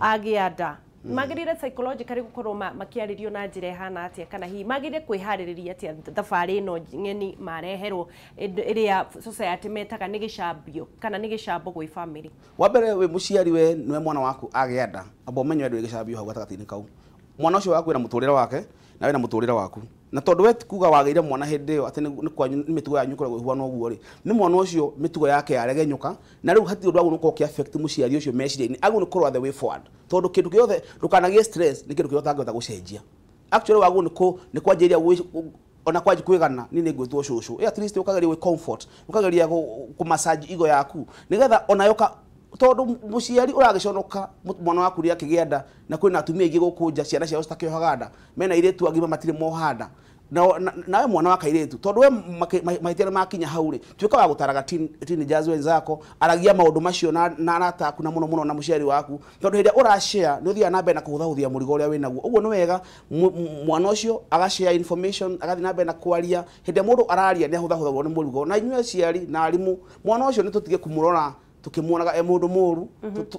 agĩa nda magĩrĩire psychologically gũkorwo makĩarĩrio na njĩra ĩhana atĩa kana hihi magĩrĩire kwĩharĩrĩria atĩa thabarĩ ĩno ng'eni mareherwo ĩrĩa society metaga nĩ gĩcambio kana nĩ gĩcambo gwĩ family. Wa mbere wĩ mũciari we nĩwe mwana waku agĩa nda amba ũmenye we ndũrĩ gĩcambio hau gatagatĩ-inĩ kau. Mwana ũcio waku wĩna mũtũrĩre wake na wĩna mũtũrĩre waku. Na tondũ we ti kuga wagĩire mwana hĩndĩ ĩyo atĩ nĩ kwanyu nĩ mĩtugo yanyu ĩkoragwo ĩhuana ũguo rĩ, nĩ mwana ũcio mĩtugo yake yaregenyũka na rĩu hatirĩ ũndũ wagĩrĩirwo gũkorwo ũkĩ affect mũciari ũcio meciria-inĩ, agĩrĩirwo nĩ kũrora the way forward. Tondũ kĩndũ gĩothe ndũkanagĩe stress nĩ kĩndũ kĩrĩa ũtangĩhota gũcenjia. Actually wagĩrĩirwo nĩ kwanjĩrĩria ona kwanji kwĩgana niĩ nĩ ngwĩtwo cũcũ. At least ũkageria gwĩ comfort, ũkageria kũ massage ego yaku nĩgetha onayo tondũ mũciari ũragĩconoka mwana waku rĩrĩa akĩgĩa nda na kwĩna atumia aingĩ gũkũ nja ciana ciao citakĩohaga nda, mena airĩtu agima matirĩ moha nda. Nawe mwana wa kairĩtu tondũ we mahĩtia nĩ makinya hau rĩ, tuĩka wa gũtaraga teenagers wenzako, aragia maũndũ macio na arata aku na mũno mũno na mũciari waku, tondũ hĩndĩ ĩrĩa ũrashare nĩ ũthiaga na mbere na kũhũthahũthia mũrigo ũrĩa wĩnaguo. Ũguo nĩ wega mwana ũcio agashare information, agathiĩ na mbere na kwaria. Hĩndĩ ĩrĩa mũndũ araria nĩ ahũthahũthagwo nĩ mũrigo. Na inyuĩ aciari na arimũ, mwana ũcio nĩ tũtige kũmũrora tukĩmuonaga e mũndũ mũru,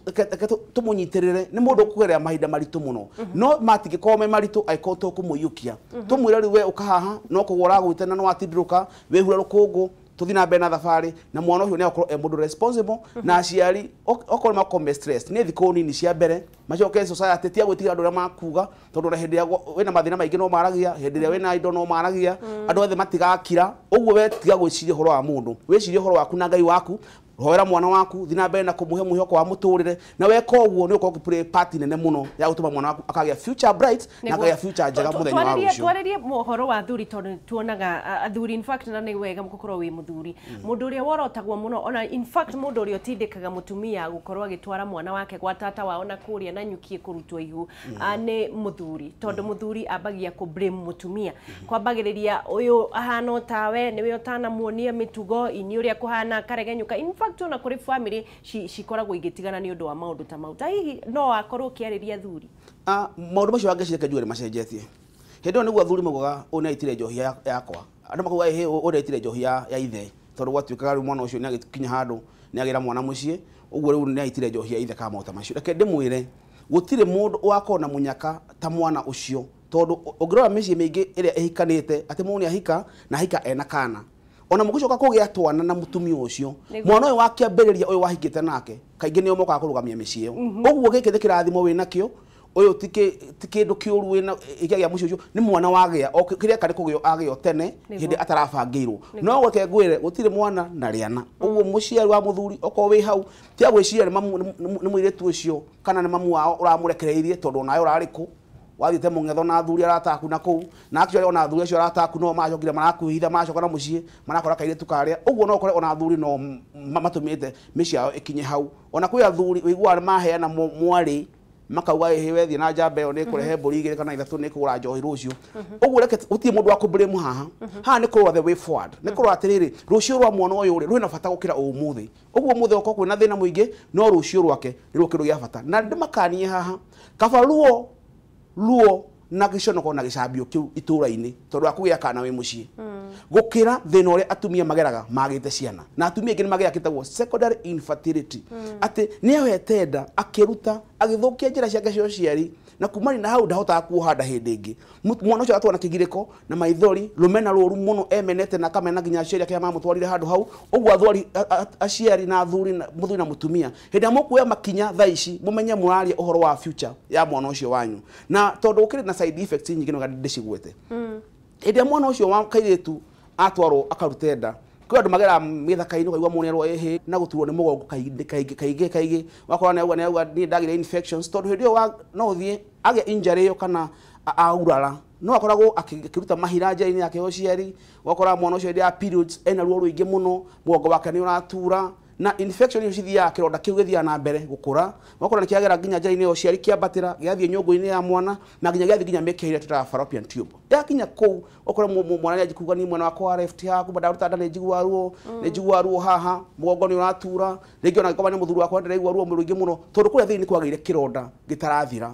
reke tũmũnyitĩrĩre. Nĩ mũndũ ũkũgerera mahinda maritũ mũno, no matingĩkorwo me maritũ angĩkorwo tũkũmũiyũkia. Tũmwĩre rĩu we ũka haha no kũgũa ũragwĩte na nĩ watindĩrũka, wĩhure rũkũngũ, tũthiĩ na mbere na thabarĩ, na mwana ũcio nĩ akorwo e mũndũ responsible. Na aciari okorwo makorwo me stressed nĩ thikũ nini cia mbere macoke society tia gwĩtigĩra andũ arĩa makuga, tondũ ona hĩndĩ ĩrĩa wĩna mathĩna maingĩ no maragia, hĩndĩ ĩrĩa wĩna indo no maragia, andũ othe matigakira. Ũguo we tiga gwĩciria ũhoro wa mũndũ, wĩcirie ũhoro waku na Ngai waku, hoera mwana waku, thiĩ na mbere na kũmũhe mwĩhoko wa mũtũrĩre, na weka ũguo nĩ ũgũkorwo ũkĩ play part nene mũno ya gũtũma mwana waku akagĩa future bright na akagĩa future njega mũthenya wa rũciũ. Twarĩrie ũhoro wa athuri tondũ tuonaga athuri in fact, na nĩ wega gũkorwo wĩ mũthuri, mũndũ ũrĩa worotagwo mũno, ona in fact mũndũ ũrĩa ũtindĩkaga mũtumia gũkorwo agĩtwara mwana wake gwa tata wao na kũrĩa na nyuki kũrutwo ihu nĩ mũthuri, tondũ mũthuri ambagia kũ blame mũtumia, kwambagĩrĩria ũyũ ahana o tawe, nĩwe ũtanamuonia mĩtugo ini ũrĩa kũhana akaregenyũka. In fact ona kũrĩ family cikoragwo igĩtigana nĩ ũndũ wa maũndũ ta mau. Ta hihi no akorwo ũkĩarĩria athuri? Maũndũ macio wangeciria njuge nĩ macenjetie. Hĩndĩ ĩyo nĩguo athuri maugaga ũyũ nĩ aitire njohi yakwa, andũ makauga ĩhĩ ũyũ nĩ aitire njohi ya ithe, tondũ gwatuĩkaga rĩu mwana ũcio nĩ agĩkinya handũ nĩ agĩra mwana mũciĩ, ũguo rĩu nĩ aitire njohi ya ithe kana maũndũ ta macio. Reke ndĩmwĩre Gũtirĩ mũndũ ũgakorwo na mũnyaka ta mwana ũcio, tondũ ũngĩrora mĩciĩ mĩingĩ ĩrĩa ĩhikanĩte atĩ mũndũ nĩ ahika na ahika ena kana, ona mũgĩcoka kũgĩa twana na mũtumia ũcio, mwana ũyũ wa kĩambĩrĩria ũyũ wahikĩte nake kaingĩ nĩo mokaga kũrũgamia mĩciĩ ĩyo. Ũguo gĩkĩ nĩ kĩrathimo wĩnakĩo, ũyũ ti kĩndũ kĩũru wĩna kĩagĩa mũciĩ ũcio, nĩ mwana wagĩa o kĩrĩa karĩ kũgĩo agĩo tene hĩndĩ atarabangĩirwo. No reke ngwĩre gũtirĩ mwana na rĩana. Ũguo mũciari wa mũthuri okorwo wĩ hau tiga gwĩciria nĩ mũirĩtu ũcio kana nĩ mamu wao ũramũrekereirie, tondũ onawe ũrarĩ kũ wathiĩte mũng'etho na athuri arataku na kũu, na actually ona athuri acio arataku no macokire marakwĩhitha, macoka na mũciĩ marakora kairĩtu karĩa. Ũguo no ũkore ona athuri no matũmĩte mĩciĩ yao ĩkinye hau. Ona kwĩ athuri ũiguaga maheana mwarĩ makauga ĩhĩ wethiĩ na njamba ĩyo nĩkũrehe mbũri 2 kana 3 nĩkũgũra njohi rũciũ. Ũguo reke gũtirĩ mũndũ wa kũblame haha. Haha nĩ kũrora the way forward, nĩ kũrora atĩrĩrĩ rũciũ rwa mwana ũyũ rĩ rwĩna bata gũkĩra ũmũthĩ. Ũguo ũmũthĩ okorwo kwĩna thĩna mũingĩ, no rũciũ rwake nĩ ruo kĩndũ gĩa bata. Na ndĩmakanie haha, kaba ruo ruo na gĩconoko na gĩcambio kĩu itũra-inĩ tondũ wa kũgĩa kana wĩ mũciĩ, gũkĩra thĩna ũrĩa atumia mageraga magĩte ciana. Na atumia aingĩ nĩ magĩaga kĩtagwo secondary infertility, atĩ nĩ ohete nda akĩruta agĩthũkia njĩra ciake cia ũciari, na kumania na hau ndahotaga kuoha nda hĩndĩ ĩngĩ. Mwana ũcio agatwarwo na kĩgirĩko na maithori, rũmena rũru mũno emenete na akamena nginya aciari ake mamũtwarire handũ hau. Ũguo athwari aciari na athuri mũthuri na mũtumia, hĩndĩ ĩrĩa mũkuoya makinya thaa ici mũmenye mũraria ũhoro wa future ya mwana ũcio wanyu, na tondũ gũkĩrĩ na side effects nyingĩ no ndĩcigwete. Hĩndĩ ĩrĩa mwana ũcio wa kairĩtu atwarwo akarute nda, kwĩ andũ mageraga mĩthaka-inĩ ũkaigua mũndũ nĩerwo ĩhĩ na gũturwo nĩ mũgongo kaingĩ kaingĩ kaingĩ, wakora nĩauga nĩauga niĩ ndagĩire infections, tondũ hĩndĩ ĩyo no ũthiĩ agĩa injury ĩyo kana aurara, no akoragwo akĩruta mahira njĩra-inĩ yake ya ũciari. Ũgakora mwana ũcio hĩndĩ ya periods ena ruo rũingĩ mũno, mũgongo wake nĩ ũratura, na infection ĩyo cithiaga kĩronda kĩu gĩthiaga na mbere gũkũra, ũgakora nĩ kĩagera nginya njĩra-inĩ ya ũciari kĩambatĩra gĩgathiĩ nyũngũ-inĩ ya mwana na nginya gĩgathiĩ nginya mĩkiha ĩrĩa twĩtaga fallopian tube. Yakinya kũu ũkore mwana nĩ kuga niĩ mwena wakwa wa left haha kuma ndaruta nda nĩ njiguaga ruo, nĩ njiguaga ruo haha, mũgongo nĩ ũratura, rĩngĩ ona ngĩkoma nĩ mũthuri wakwa ndĩraigua ruo rũingĩ mũno, tondũ kũrĩa thĩinĩ kwagĩire kĩronda gĩtarathira.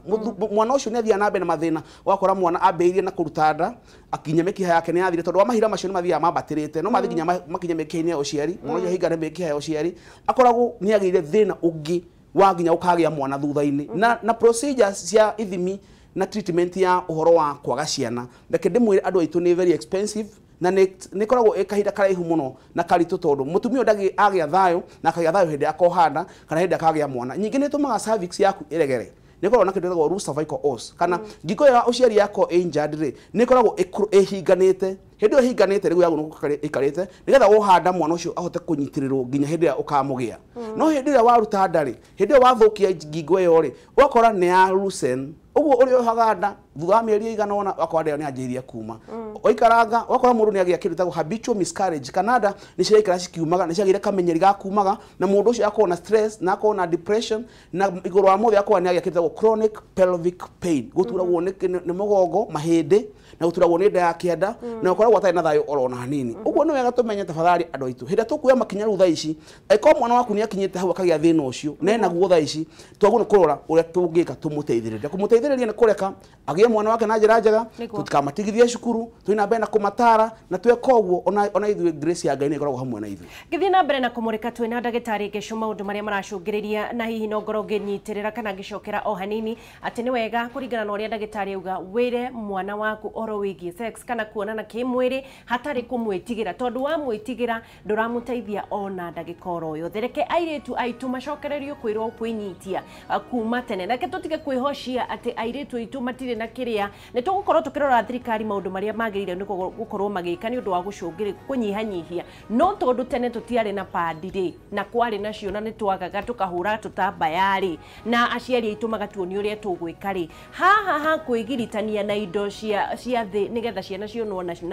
Mwana ũcio nĩ athiaga na mbere na mathĩna, ũgakora mwana ambĩrĩirie na kũruta nda akinya mĩkiha yake nĩ yathire, tondũ wa mahira macio nĩ mathiaga mambatĩrĩte, no mathiĩ nginya makinye mĩkiha-inĩ ya ũciari. Mwana ũcio ahingane mĩkiha ya ũciari akoragwo nĩ agĩire thĩna ũngĩ wa nginya ũkagĩa mwana thutha-inĩ. Na procedures cia ithimi na treatment ya ũhoro wa kwaga ciana, reke ndĩmwĩre andũ aitũ nĩ very expensive na nĩ ĩkoragwo ĩ kahinda karaihu mũno na karitũ, tondũ mũtumia ũyũ agĩa thayũ na akagĩa thayũ hĩndĩ akoha nda kana hĩndĩ akagĩa mwana. Nyingĩ nĩ ĩtũmaga cervix yaku ĩregere, nĩ ĩkoragwo na kĩndũ gĩtagwo loose cervical os, kana ngingo ya ũciari yako injured rĩ nĩ ĩkoragwo ĩhinganĩte. Hĩndĩ ĩyo ĩhinganĩte nĩguo yagũrwo ĩikarĩte nĩgetha wohanda mwana ũcio ahote kũnyitĩrĩrwo nginya hĩndĩ ĩrĩa ũkamũgĩa. No hĩndĩ ĩrĩa waruta nda rĩ, hĩndĩ ĩyo wathũkia ngingo ĩyo rĩ, ũgakora nĩ ya loosen. Ũguo ũrĩa ũhaga nda thutha wa mĩeri ĩigana ũna ũgakora nda ĩyo nĩ yanjĩrĩria kuma. Waikaranga ũgakora mũndũ nĩ agĩa kĩndũ gĩtagwo habitual miscarriage, kana nda nĩ ciraikara cikiumaga, nĩ ciagĩire kamenyeri ga kumaga, na mũndũ ũcio akorwo na stress na akorwo na depression, na igũrũ wa mothe akorwo nĩ agĩa kĩndũ gĩtagwo chronic pelvic pain, gũturagwo nĩ mũgongo, mahĩndĩ, na gũturagwo nĩ nda ya kĩanda, na ũkoragwo atarĩ na thayũ oro na hanini. Ũguo nĩ wega tũmenye tafadhali andũ aitũ, hĩndĩ ĩrĩa tũkuoya makinya rĩu thaa ici, angĩkorwo mwana waku nĩ akinyĩte hau akagĩa thĩna ũcio na ena guo thaa ici, twagĩrĩirwo nĩ kũrora ũrĩa tũngĩka tũmũteithĩrĩrie. Kũmũteithĩrĩria nĩ kũreka agĩe mwana wake na njĩra njega, tũtikamatigithie cukuru, tũthiĩ na mbere na kũmatara, na tweka ũguo ona ithuĩ grace ya Ngai nĩ ĩkoragwo hamwe na ithuĩ. Ngĩthiĩ na mbere na kũmũrĩka twĩna ndagĩtarĩ Gĩcu maũndũ marĩa maracũngĩrĩria, na hihi no ngorwo ngĩnyitĩrĩra kana ngĩcokera o hanini atĩ nĩ wega kũringana na ũrĩa ndagĩtarĩ auga, wĩre mwana waku ũhoro wĩgiĩ sex kana kuonana kĩmwĩrĩ hatarĩ kũmwĩtigĩra, tondũ wamwĩtigĩra ndũramũteithia ona ndagĩka oro yothe. Reke airĩtu aitũ macokererio kwĩrwo kwĩnyitia kuma tene, reke tũtige kwĩhocia atĩ airĩtu aitũ matirĩ na kĩrĩa. Nĩ tũgũkorwo tũkĩrora thirikari maũndũ marĩa magĩrĩire nĩ gũkorwo magĩka nĩ ũndũ wa gũcũngĩrĩria kũnyihanyihia, no tondũ tene tũtiarĩ na padi rĩ, na kwarĩ nacio na nĩ twagaga tũkahũra tũtambaya rĩ, na aciari aitũ magatuonia ũrĩa tũgwĩka rĩ, haha ha kwĩgiritania na indo cia thĩ nĩgetha ciana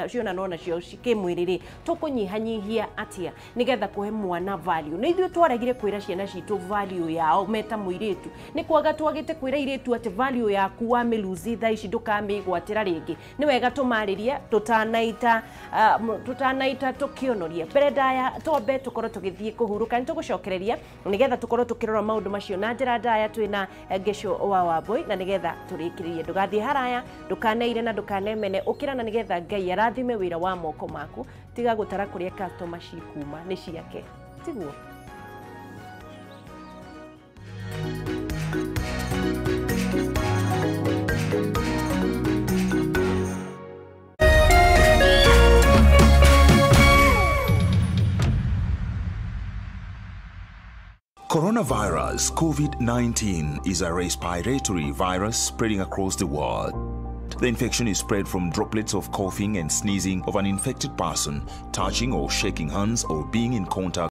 cionanwo nacio kĩmwĩrĩ rĩ, tũkũnyihanyihia atĩa nĩgetha kũhe mwana value? Nĩ ithuĩ twaregire kwĩra ciana citũ value yao meta mũirĩtu, nĩ kwaga twagĩte kwĩra airĩtu atĩ value yaku wamĩluzi thaa ici ndũkamĩgwatĩra rĩngĩ. Nĩ wega tũmarĩrie tũtanaita tũkĩonoria mbere ndaya, twambe tũkorwo tũgĩthiĩ kũhurũka, nĩ tũgũcokereria nĩgetha tũkorwo tũkĩrora maũndũ macio na njĩra ndaya twĩna Gĩcu wa Wambui, na nĩgetha tũrĩkĩrĩrie. Ndũgathiĩ haraya, ndũkaneire na ndũkanemene, ũkĩra na nĩgetha Ngai arathime wĩra wa moko maku, tiga gũtara kũrĩa customer cikuma nĩ ciake, tiguo? Coronavirus COVID-19 is a respiratory virus spreading across the world. The infection is spread from droplets of coughing and sneezing of an infected person, touching or shaking hands, or being in contact